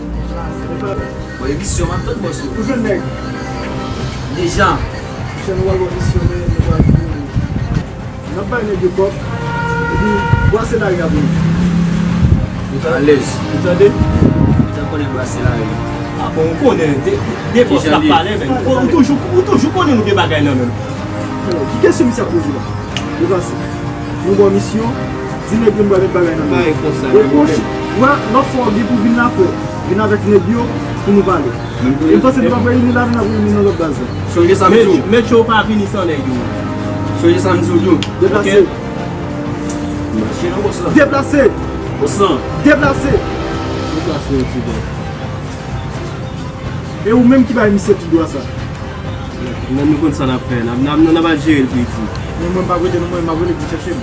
Bon, emisyon, m ap tann bòs yo. Ou jwenn nèg? Deja. Chèn w al wè misyon, men nou pral fini. N ap bay nèg yo kòb, epi brase lari a pou nou. Ou ta alèz. Ou tande? Ou ta konnen brase lari. A bon, ou konnen, de, de bòs k ap pale, men. Ou, ou toujou, ou toujou konnen nou gen bagay nan men. Alò, ki kesyon misye ap poze la? Deplase. Nou ba w misyon, di nèg yo n ba met bagay nan men. Bay konsa, gen pwoblèm. Wè, lòt fwa w gen pou vin la, frè. Vin avèk nèg yo pou nou pale. E m panse nou p ap reyini la, nou ap reyini nan lòt baz la. Sonje sa m di w. Met yo pa vini san nèg yo. Sonje sa m di w tou. Deplase. Mache non, bòs la. Deplase. Bòs la. Deplase. Deplase yon ti bò. E ou menm ki bay misye tout dwa sa? Men nou konn sa n ap fè. N ap, n ap, n ap al jere l pou iti. Men mwen m p ap rete non, mwen m ap rele pou chèche m.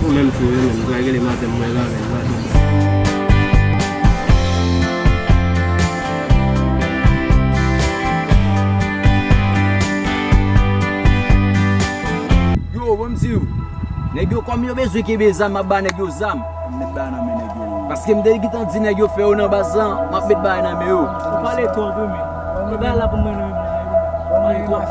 Ou menm tou, ou menm, m pral rele madanm mwen la, men madanm. Yo, bon, m di w, nèg yo, kòm yo bezwen kenbe zam, m ap ba nèg yo zam. M met bagay nan men nèg yo. Paske m te gentan di nèg yo fè yo nan baz lan, m ap met bagay nan men yo. Ou pale twòp, wi, men. E bagay la pou mwen, non, wi, men. Ou pale twòp.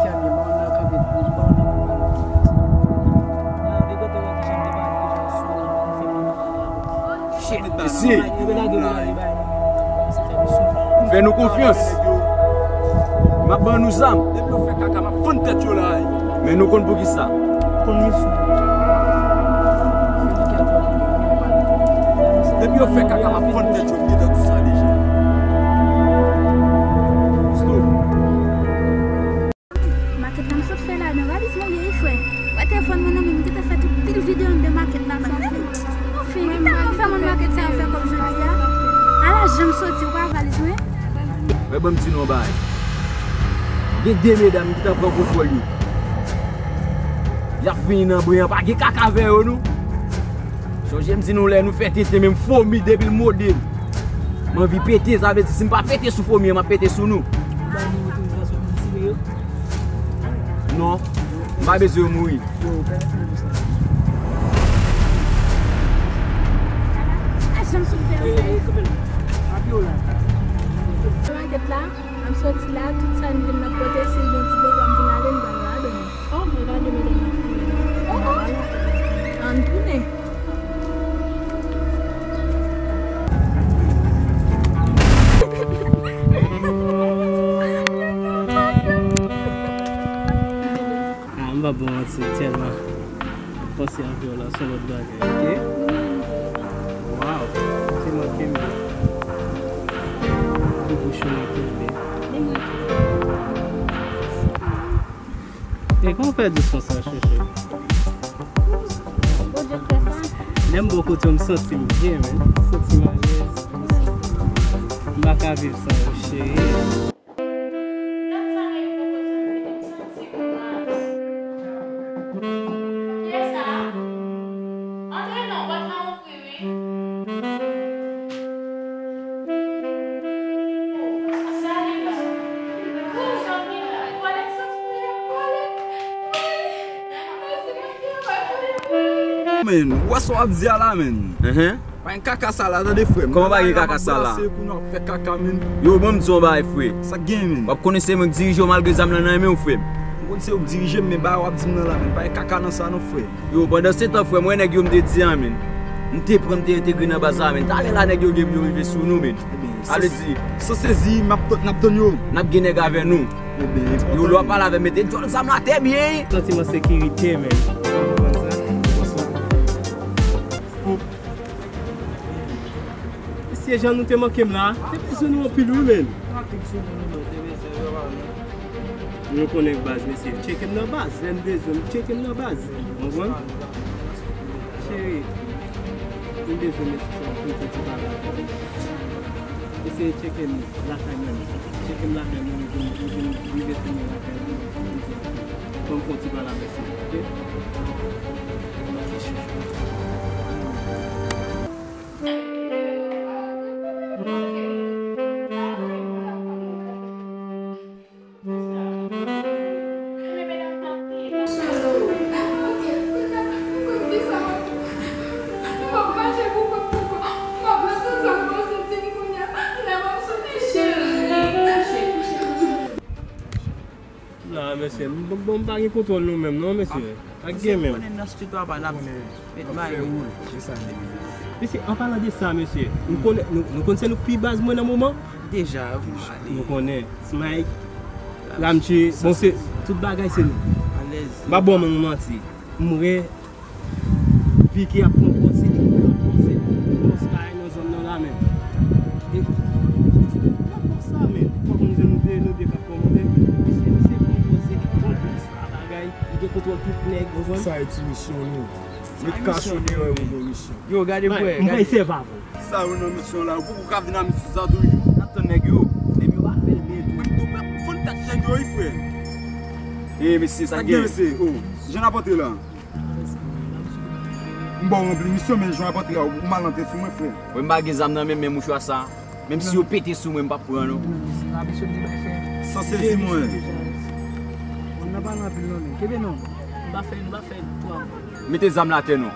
Mesye, m fè nou konfyans. M ap ban nou zam. Depi yo fè kaka, m ap fann tèt yo la. Men nou konn poukisa. Konn misyon. Depi yo fè kaka, m ap fann tèt yo, m gentan di sa deja. Stop. Makèt la m sot fè la nan valiz mwen ye wi frè. Wè telefòn mwen nan men m, m gentan fè tout pil videyo anndan makèt la, m pa fè l. Anfen, ki tan mwen fè moun makèt sa yo fè kòb jodi a? Ala jan m soti, ou pa wè valiz mwen? Wè, ban m di nou yon bagay. Gen de medam ki t ap pran kontwòl yo. Y ap fini nan bren an, pa gen kaka avè yo, non. Sonje m di nou lè nou fè tenten, menm fomi depi l mòde m. M anvi pete, sa vle di si m pa pete sou fomi an, m ap pete sou nou. Non, m pa bezwen yo mouri. Makèt la, m soti la, tout sa n gen n ap pote, si l gen ti pwoblèm pou n ale, n pral ladan. Oh, men gade medam nan. Oh, oh. Ann tounen. Ah, m pa ba w manti, tèlman m panse a vyolans, yon lòt bagay, ok? Waw, se manke m. Pou bouch ou manke m. E kòman w fè dous konsa, chouchou? Lè m bò kote w, m santi m byen, men. M santi m alèz. M pa ka viv san ou, cheri. Men, ou wè sa w ap di a la, men. Pa gen kaka sa la, tande, frè m. Kòman pa gen kaka sa la? N ap ranplase pou nou ap fè kaka, menn. Yo, ban m di w yon bagay, frè. Sa k gen, menn? W ap konnen se mwen k dirije w malgre zam nan nan men w, frè m. M konn se ou k dirije m, men bagay w ap di m nan la, menn. Pa gen kaka nan sa, non, frè. Yo, pandan se tan, frè m, wè nèg yo m te di a, menn. M te pran, m te entegre nan baz la, menn. Talè la, nèg yo gen pou yo rive sou nou, menn. Sa vle di, san sezi, m ap tann, n ap tann yo. N ap gen nèg avè nou. Yo, lè w ap pale avè m, mete djòl zam la atè byen. Santiman sekirite, menn. Ou konprann sa? Mesye, jan nou te manke m la, te bezwen nou anpil, wi, menn. Nou konnen baz, mesye. Tcheke m nan baz. Lè m bezwen m, tcheke m nan baz. Ou konprann? Cheri, m bezwen mesye sa pou m fè ti bagay. Eseye tcheke m lakay mwen. Tcheke m lakay mwen, m vin, m vin rive tounen lakay mwen. Ban m fè yon ti pale avè seri, oke? Non, mesye, m, bon, m pa gen kontwòl nou menm, non, mesye. Ak gen menm. Konnen nan street papa n ap met mayo. Mesye, an palan de sa, mesye, nou konnen, nou, nou konn se nou k pi baz mwen nan moman. Deja, nou konnen. Smike, Ramchi, bon, se tout bagay se nou. Alèz. M pa ba w manti. M wè Vicky ap pran pòz, se li ki pran pòz, se li ki pran pòz pa nan zòn nan la menm. E, nan pòz sa menm, pa konn se nou de, nou de k ap kòmande. Misye, misye pran pòz, se li ki pran pòz pa bagay, li gen kontwòl tout nèg, ou konprann? Sa e ti misyon nou. Met kacho deyò e ouvri misyon. Yo, gade bwè. M bay sèv avè w. Sa yo nan misyon la, yo poko ka vin a misyon sa tou. N ap tann nèg yo, epi yo pa fè l byen tou. Mwen tou pèp fon tèt nèg yo, wi, frè. E, mesye, sa k gen? Sa k gen, mesye? O, jan n ap antre la. M ba w ranpli misyon, men jan w ap antre a, ou mal antre sou mwen, frè. Mwen m pa gen zam nan menm, men mouchwa sa. Menm si yo pete sou mwen, m p ap pran, non. San sezi mwen. Mwen nan pa nan anpil, non, men. Kenbe non. M pa fè, m pa fè twa. Mete zam la atè, non.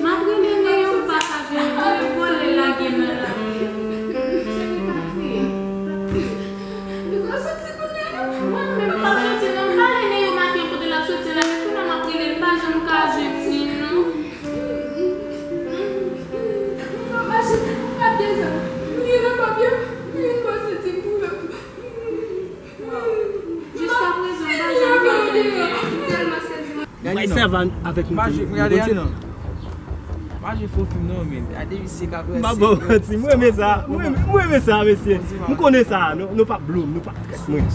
M ap rele Neyou, m pa ka jwenn li, vòlè lage m la. Mwen menm m pa soti non, m pale Neyou maten kote l ap soti la, men kounye a m ap rele l, m pa janm ka jwenn li non. Jiskaprezan, m pa janm ka jwenn li. M tèlman sezi. Mwen sèvan avèk nou. M pa jwe, m gade a non. M pa jwe fo fim non, men. Gade misye k ap ranse. M pa ba w manti, m renmen sa. M renmen, m renmen sa, mesye. M konnen sa. Nou, nou p ap blow m, nou p ap trèt mwen.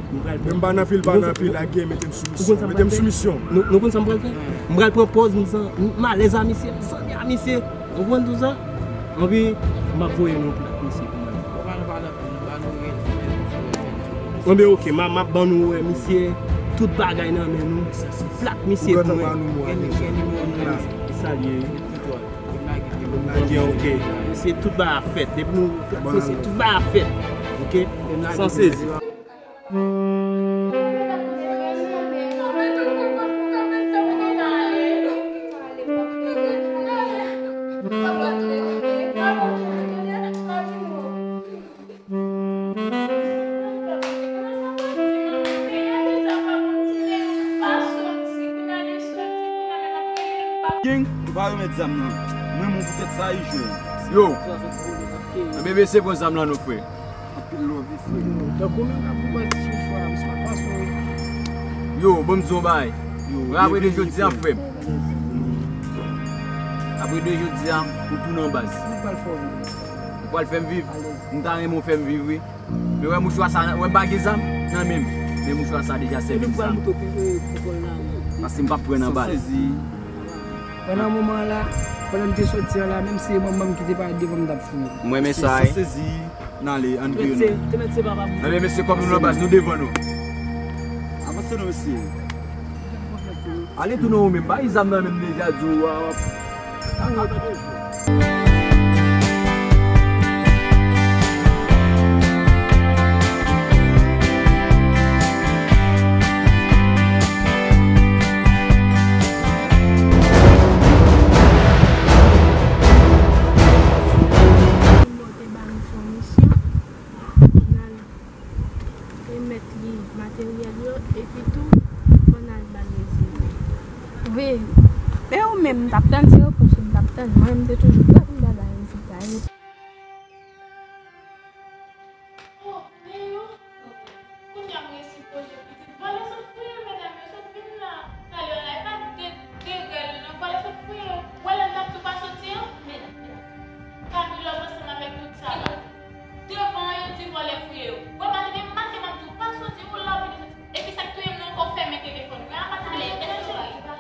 M pral pran. Men m pa nan pil, pa nan pil, ak gen, mete m sou misyon. Mete m sou misyon. Nou, nou konn sa m pral fè? M pral pran pòz, m san, m alèz a misye, m sanble a misye. Ou konprann tou sa? Anpi, m ap voye nou plak misye pou mwen. Anben, oke, m a, m ap ban nou wè misye, tout bagay nan men nou. Plak misye pou mwen. Sa l ye. Anben, oke. Misye, tout bagay ap fèt. Depi nou plak misye, tout bagay ap fèt. Oke? San sezi. Gang, ou pa remèt zam nan. Mwen, mwen poutèt sa, e jwe. Yo. Anben, mesye, pran zam lan non, frè. Anpil love, frè. Tankou menm la pou bandi sou chwa, misye pa sou. Yo, bon, m di yon bagay. Yo, apre de jodi a, frè m. Apre de jodi a, ou tounen an baz. Ou pral fè m viv. Ou pral fè m viv. M ta renmen w fè m viv, wi. Men wè mouchwa sa, wè m pa gen zam nan men m. Men mouchwa sa deja sèvi m zam. Paske m p ap pran nan baz. Pandan moman an la, pandan m te soti an la, menm si e manman m ki te parèt devan m, m t ap fouye. M renmen sa, wi. N ale, ann vire nou. Anben, mesye, kòm nou nan baz, nou devan nou. Sou nou, mesye. Ale tounen ou menm, bay zam nan menm deja di w a. Yo te ba nou fè yon misyon, pou n al remèt li materyèl yo, epi tou, pou n al ba l rezilta. Wi. Men ou menm, m t ap tann, se repons ou m t ap tann. Mwen, m te toujou prè pou m ta ba rezilta yo. Oh, men yo, kounye a m resi poze pitit. Vòlè sot fouye, medam, yo sot vin la. Talè a la, e pa de, de rèl, non, vòlè sot fouye yo. Wè lè m t ap di w pa soti an, men, men. Camilo ansanm avèk tout sa la. Devan an, yo di vòlè fouye yo. Wè, pa tande m make m ap di w pa soti, ou la, ou vin soti. Epi sa k touye m nan, ankò fèmen telefòn mwen. A pa tande, èske w pa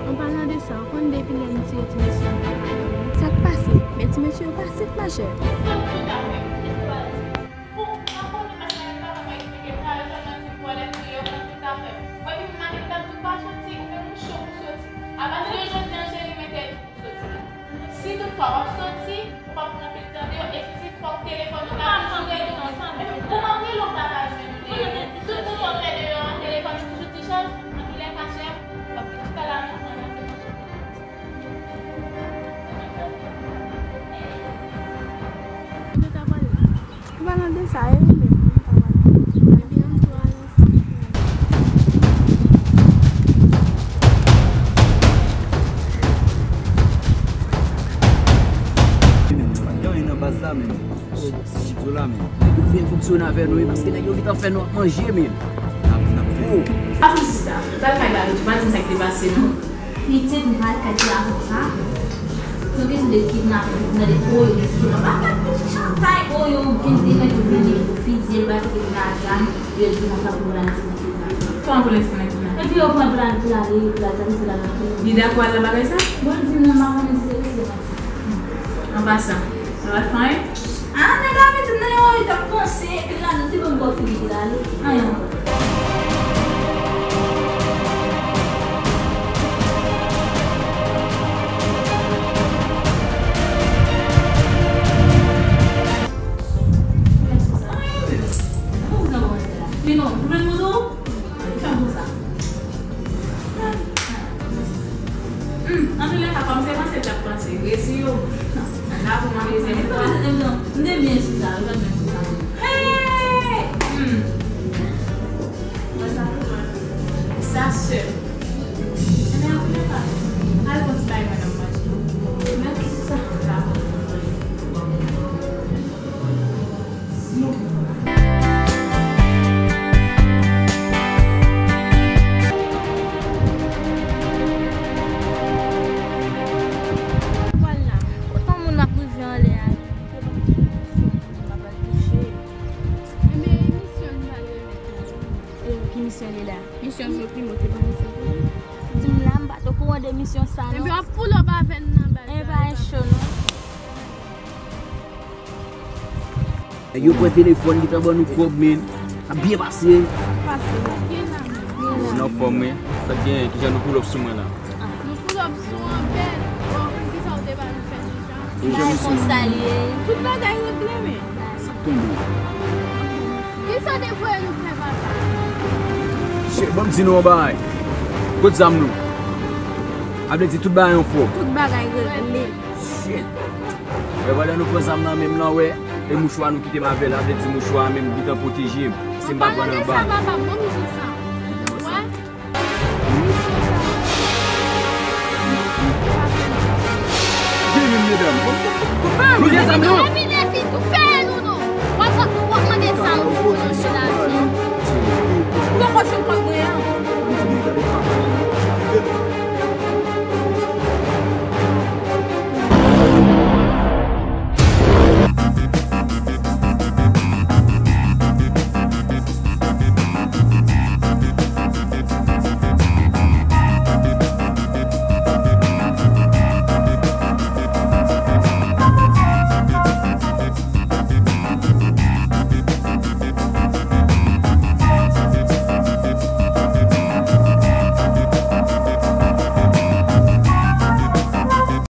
An palan de sa, ou konn depi lè m tire ti mesye yo nan lakou, sa k pase? Men ti mesye yo pa senp, machè. Tout afè m. Bon, m pa konnen paske papa pa eksplike m sa, yo sèlman di m vòlè fouye yo pran tout afè m. Mwen vin make m t ap di w pa soti, ou menm ou cho pou soti. Apati de jodi an, cheri, m entèdi w pou soti. Si toutfwa w ap soti, ou p ap pran pil tan deyò, e si se fòk telefòn ou ka toujou rete ansanm. Ou m ap rele w pa ka jwenn ou deyò. Tout moun w fè deyò an, telefòn ou toujou ti chaj, anpilè pa chè, w ap vin talè a nan pran nan telefòn. Mwen ta pale. An palan de sa, e ou menm, mwen ta pale. Ebyen, ann tou al ansanm. Pa t gen anyen nan baz la menm. Sa m di w la menm. Nèg yo byen fonksyone avè nou wi, paske nèg yo gentan fè nou ap manje menm. N ap, n ap fè. Oh. Pa fè sista, pa al kay Baruch, pa di m sa k te pase non. Pitit, m pa al kay ti gason sa. Se yon kesyon de kidnaping, tande, oh, yo gen kidnaping. Pa gad pitit chantay, oh, yo gen de nèg ki vini, ki pou fizye l, bay foto pou lajan, yo di konsa pou l al di nan kidnaping. Kòman pou l al di nan kidnaping? Epi yo pran plan pou l ale, pou l al tande pou l al nan kidnaping. Li dakò al nan bagay sa? Bon, l di m nan, m pa konnen si se vre, si se manti. An pasan, sa va fè anyen? Ah, nèg la mete m nan yon eta m panse, epi l la nou te ban m bò figi pou l ale. Anyen ankò. Anyen menm. Mwen pou nan kòmantè la. Men non, ou mèt moto? Fè m konsa. Hmm, antoulèka, kòm se panse l t ap panse, resi yo. Nan, nan, pou mwen dezyèm fwa. M te byen sou sa, m te byen sou sa. Hey! Hmm. Wè sa? Sa sèl. Ebyen, antoulèka, al pran ti bagay mwen nan manje. Men ki se sa? Sa. Non. Vwala. Kot yon moun ap rive anlè a, li te ban m sou misyon, m ap al touche. Ebyen, e misyon li pral remèt la? E ki misyon li la? Misyon Joprimo te ban m sa pou li. Di m la, m pa t okouran de misyon sa, non. Ebyen, w ap pull up avè n nan baz la. E pa cho, non. Nèg yo pran telefòn, gentan ban nou kòb, men ap byen pase. Pase. Sinon, anfòm, wi. Sa k genyen, kijan nou pull up sou mwen la? Nou pull up sou an bèl. Bon, kisa w te ba nou fè deja? Bay konsa l ye. Tout bagay regle, men. Sa k tonbe? Kisa w te voye nou fè, papa? Shit, ban m di nou yon bagay. Kot zam nou? A vle di tout bagay anfòm. Tout bagay regle. Shit. Wè, pandan nou pran zam nan men m lan, wè, e mouchwa nou kite m avè l, a vle di mouchwa a menm gentan pwoteje m. Se m pa pran anba l. Papa, ban m di sa. Wè. Vini, medam. Nou gen zam, non?